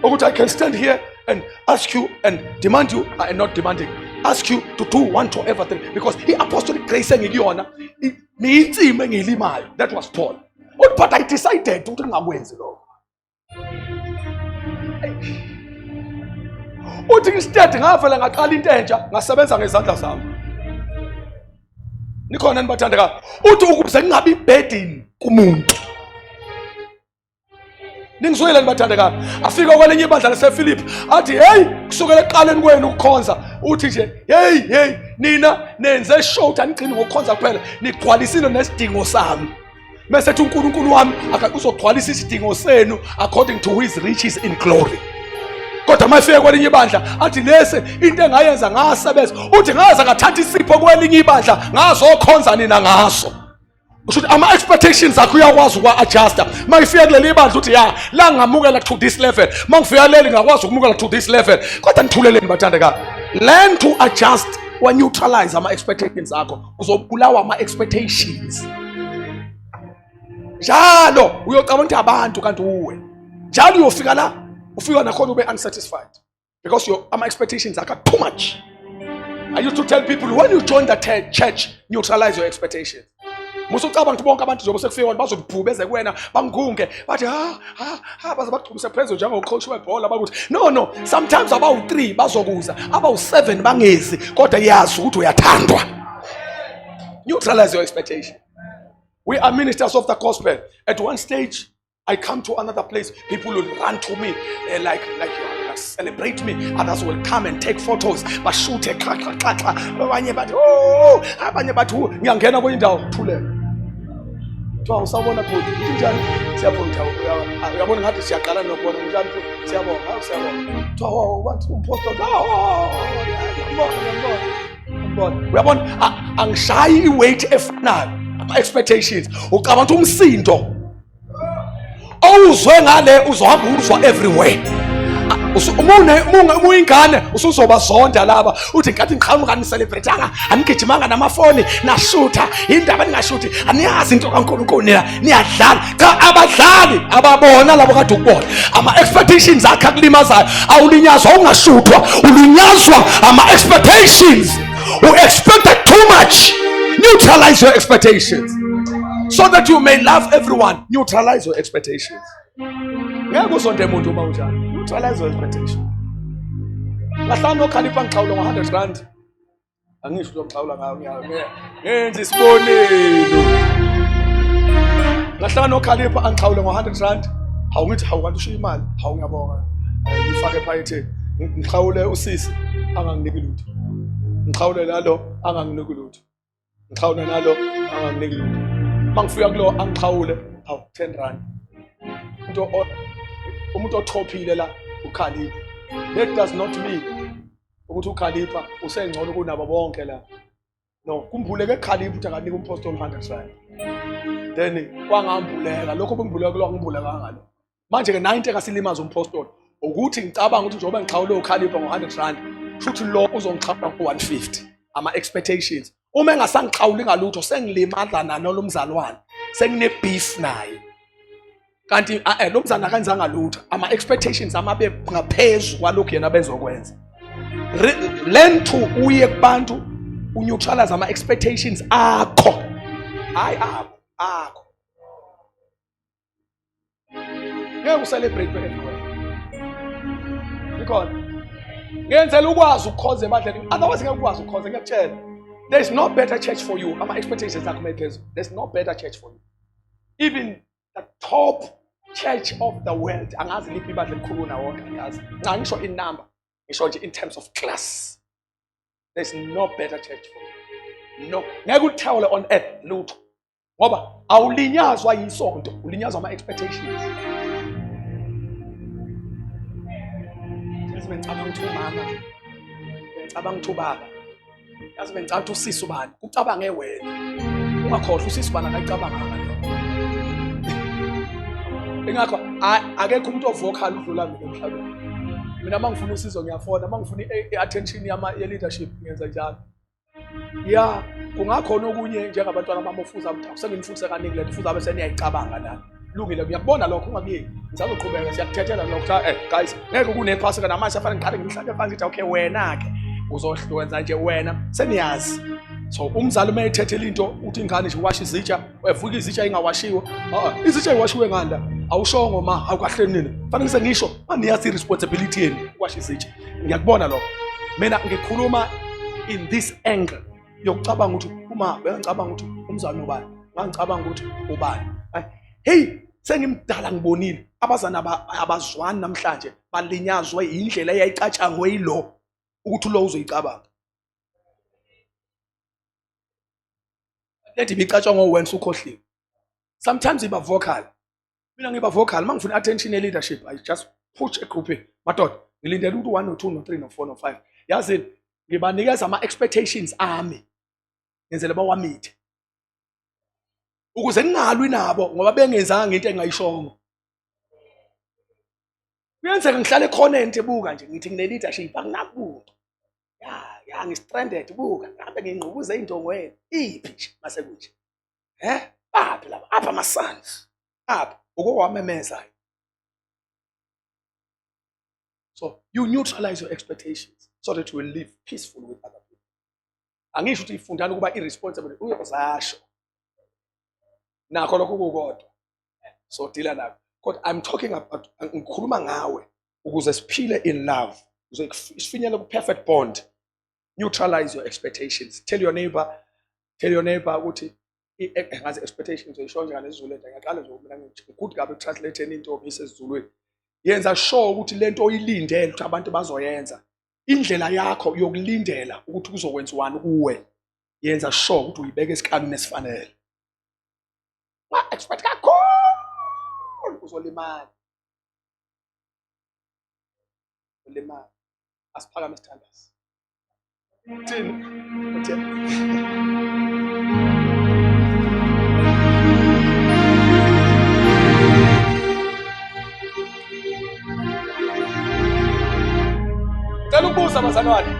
ukuthi I can stand here and ask you and demand you. I am not demanding, ask you to do one to everything, because i-apostolic grace engikuyona niyinsimi engiyilimayo. That was Paul. Uthi but I decided ukuthi ngingakwenzi lokho. Uthi instead ngavele ngaqala into entsha, ngasebenza ngezandla zami. Nikhona nibathandekayo? Uthi ukuze ngingabi burden kumuntu. Ningizwile nibathandekayo? Afika kwelinye ibandla laseFilipi athi hey, kusukela ekuqaleni kwenu ukukhonza, uthi nje hey hey, nina nenze sure ukuthi anigcini ngokukhonza kuphela, nigcwalisile nesidingo sami. Mese ethi uNkulunkulu wami uzogcwalisa isidingo senu according to his riches in glory. Kodwa uma efika kwelinye ibandla athi lesi into engayenza ngasebenza, uthi ngaze ngathatha isipho kwelinye ibandla ngazokhonza nina ngaso. Usho ukuthi ama-expectations akho uyakwazi ukwa-adjusta. Uma ngifika kuleli ibandla uthi ya la ngamukela to this level, uma ngifika leli ngakwazi ukumukela to this level. Kodwa nithuleleni bathandekayo? Learn to adjust, wa-neutralize ama-expectations akho. Uzobulawa ama-expectations njalo, uyocabanga ukuthi abantu kanti uwe njalo uyofika la ufika nakhona ube unsatisfied because your ama-expectations akho too much. I used to tell people, when you join the church, neutralize your expectations. Musa ucabanga ukuthi bonke abantu njengoba sekufika abantu bazokubhubeze kuwena, bangunge bathi ha ha ha, baze bakuchumise phezulu njengocoach webhola, bakuthi no no. Sometimes abawu-3 bazokuza, abawu-7 bangezi, kodwa yazi ukuthi uyathandwa. Neutralize your expectation. We are ministers of the gospel. At one stage I come to another place, people will run to me like will celebrate me, others will come and take photos, bashuthe xa xa xa xa, abanye bathi oh, abanye bathi oh, ngiyangena kwenye indawo thuleke. Kuthiwa usawubona bhuti, njani? Siyabonga, uyabona ngathi siyaqala nokubona njani futhi, siyabonga, hawu siyabonga. Kuthiwa oh, wathi umpostoli, oh, oh, oh, ngiyambona, ngiyambona, ngiyambona. Uyabona, angishayi i-weight efanayo, ama-expectations. Ucabanga ukuthi umsindo owuzwe ngale uzohamba uzwa everywhere. Uma uyingane usuzobazonda laba, uthi nkathi ngiqhamuka niselebrethanga, anigijimanga namafoni, nashutha indaba ningashuthi, aniyazi into kaNkulunkulu, nina niyadlala. Cha, abadlali ababona labo kade ukubona ama-expectations akhe akulimazayo. Awulinyazwa ungashuthwa, ulinyazwa ama-expectations. U expected too much. Neutralize your expectations so that you may love everyone. Neutralize your expectations. Ngeke uzonde muntu uma unjalo. Neutralize your expectation. Ngahlala nokhalipha ngixhawula ngo-100 rand, angisho ukuthi ngixhawula ngayo, ngenza isibonelo. Ngahlala nokhalipha angixhawule ngo-100 rand. Hawu, ngithi hawu, kanti ushiya imali. Hawu, ngiyabonga, ngifake ephaketheni. Ngixhawule usisi, anganginiki lutho. Ngixhawule nalo, anganginiki lutho. Ngixhawule nalo, anganginiki lutho. Uma ngifika kulo angixhawule, hawu, 10 rand. Umuntu othophile la ukhalipha. That does not mean ukuthi ukhalipha usengcono kunabo bonke la. No, kumbuleke khalipha ukuthi akanika umpostoli 100 rand. Then kwangambuleka lokho, bengibuleka kulo, angibulekanga lo. Manje ke nayo into engasilimaza umpostoli ukuthi ngicabanga ukuthi njengoba ngixhawule ukhalipha ngo-100 rand, futhi lo uzongixhawula ngo-150. Ama-expectations, uma engasangixhawuli ngalutho, sengilimaza nalo lo mzalwane, sengine-beef naye, kanti lo mzalwane akenzanga lutho. Ama-expectations amabe ngaphezu kwalokhu yena bezokwenza. Learn to uye kubantu uneutralize ama-expectations akho, hayi abo, akho. Ngeke ucelebrate everywhere. Ikhona ngenzela ukwazi ukukhonza ebandleni, otherwise ngeke ukwazi ukukhonza. Ngiyakutshela, there is no better church for you. Ama-expectations akho mayiphezulu, there is no better church for you. Even the top church of the world, angazi liphi ibandla elikhulu nawonke, angazi, nca ngisho in number, ngisho nje in terms of class, there is no better church for you. No, ngeke ulithawule on earth lutho, ngoba awulinyazwa yisonto, ulinyazwa ama-expectations. Yazi bengicabanga ukuthi umama, bengicabanga ukuthi ubaba, yazi bengicabanga ukuthi usisi ubani. Ucabange wena, ungakhohlwa usisi ubani akayicabanganga leyo. Ingakho akekho umuntu ovocal udlula mina emhlabeni. Mina uma ngifuna usizo ngiyafona, uma ngifuna i-attention ye-leadership ngenza njalo. Ya, kungakhona okunye njengabantwana bami ofuza mtha, senginifundise kaningi lento, fuza abe seniyayicabanga nani. Lungile, ngiyakubona lokho, ungakuyeki, ngisazoqhubeka, siyakuthethela lokho. Cha, guys, ngeke kunephasika namanje afanele ngiqale ngimhlabe phansi, ngithi okay, wena ke uzohlwenza nje wena, seniyazi. So umzali uma ethethela into, uthi ingane nje washa izitsha, evuka izitsha ingawashiwe. Izitsha iwashiwe ngani la? Awushongo ma, awukahle nina. Fanele sengisho, maniyazi i-responsibility yenu ukwasha izitsha. Ngiyakubona lokho. Mina ngikhuluma in this angle yokucabanga ukuthi uma bengicabanga ukuthi umzali ubani, ngangicabanga ukuthi ubani. Hey, sengimdala, ngibonile abazana abazwani namhlanje, balinyazwe indlela eyayicatshangwe yilo ukuthi lo uzoyicabanga. Lento ibicatshangwa wena usukhohliwe. Sometimes iba vocal. Mina ngiba vocal uma ngifuna attention ye-leadership. I just push a group, madoda, ngilindele ukuthi 1 no 2 no 3 no 4 no 5. Yazini, ngibanikeza ama-expectations ami, ngenzele bawamithe ukuze ngingalwi nabo ngoba bengenzanga into engayishongo. Kuyenzeka ngihlale ekhoneni, buka nje, ngithi ngine-leadership, anginabuntu. Ya, ngi-stranded, buka ngabe ngingqubuza ey'ndongweni iphi nje mase kunje. Baphi laba apha ama-sons apha ukowamemezayo? So you neutralize your expectations so that you will live peaceful with other people. Angisho ukuthi ifundani ukuba irresponsible, uyozasho nakho lokho kukodwa, so deala nakho, kodwa I'm talking about, ngikhuluma ngawe ukuze siphile in love, ukuze sifinyele ku-perfect bond. Neutralize your expectations. Tell your neighbor, tell your neighbor ukuthi ngazi expectations uyisho njani esiZulu. Lento ngiyaqala nje mina, good kabi translate into ngiyise esiZulwini. Yenza sure ukuthi lento oyilindele ukuthi abantu bazoyenza, indlela yakho yokulindela ukuthi kuzokwenziwani kuwe, yenza sure ukuthi uyibeka esikalini esifanele. Wa-expect kakhulu, uzolimala, ulimala. Asiphakame sithandaze. Uthini? Uthini? Cela ukubuza bazalwane.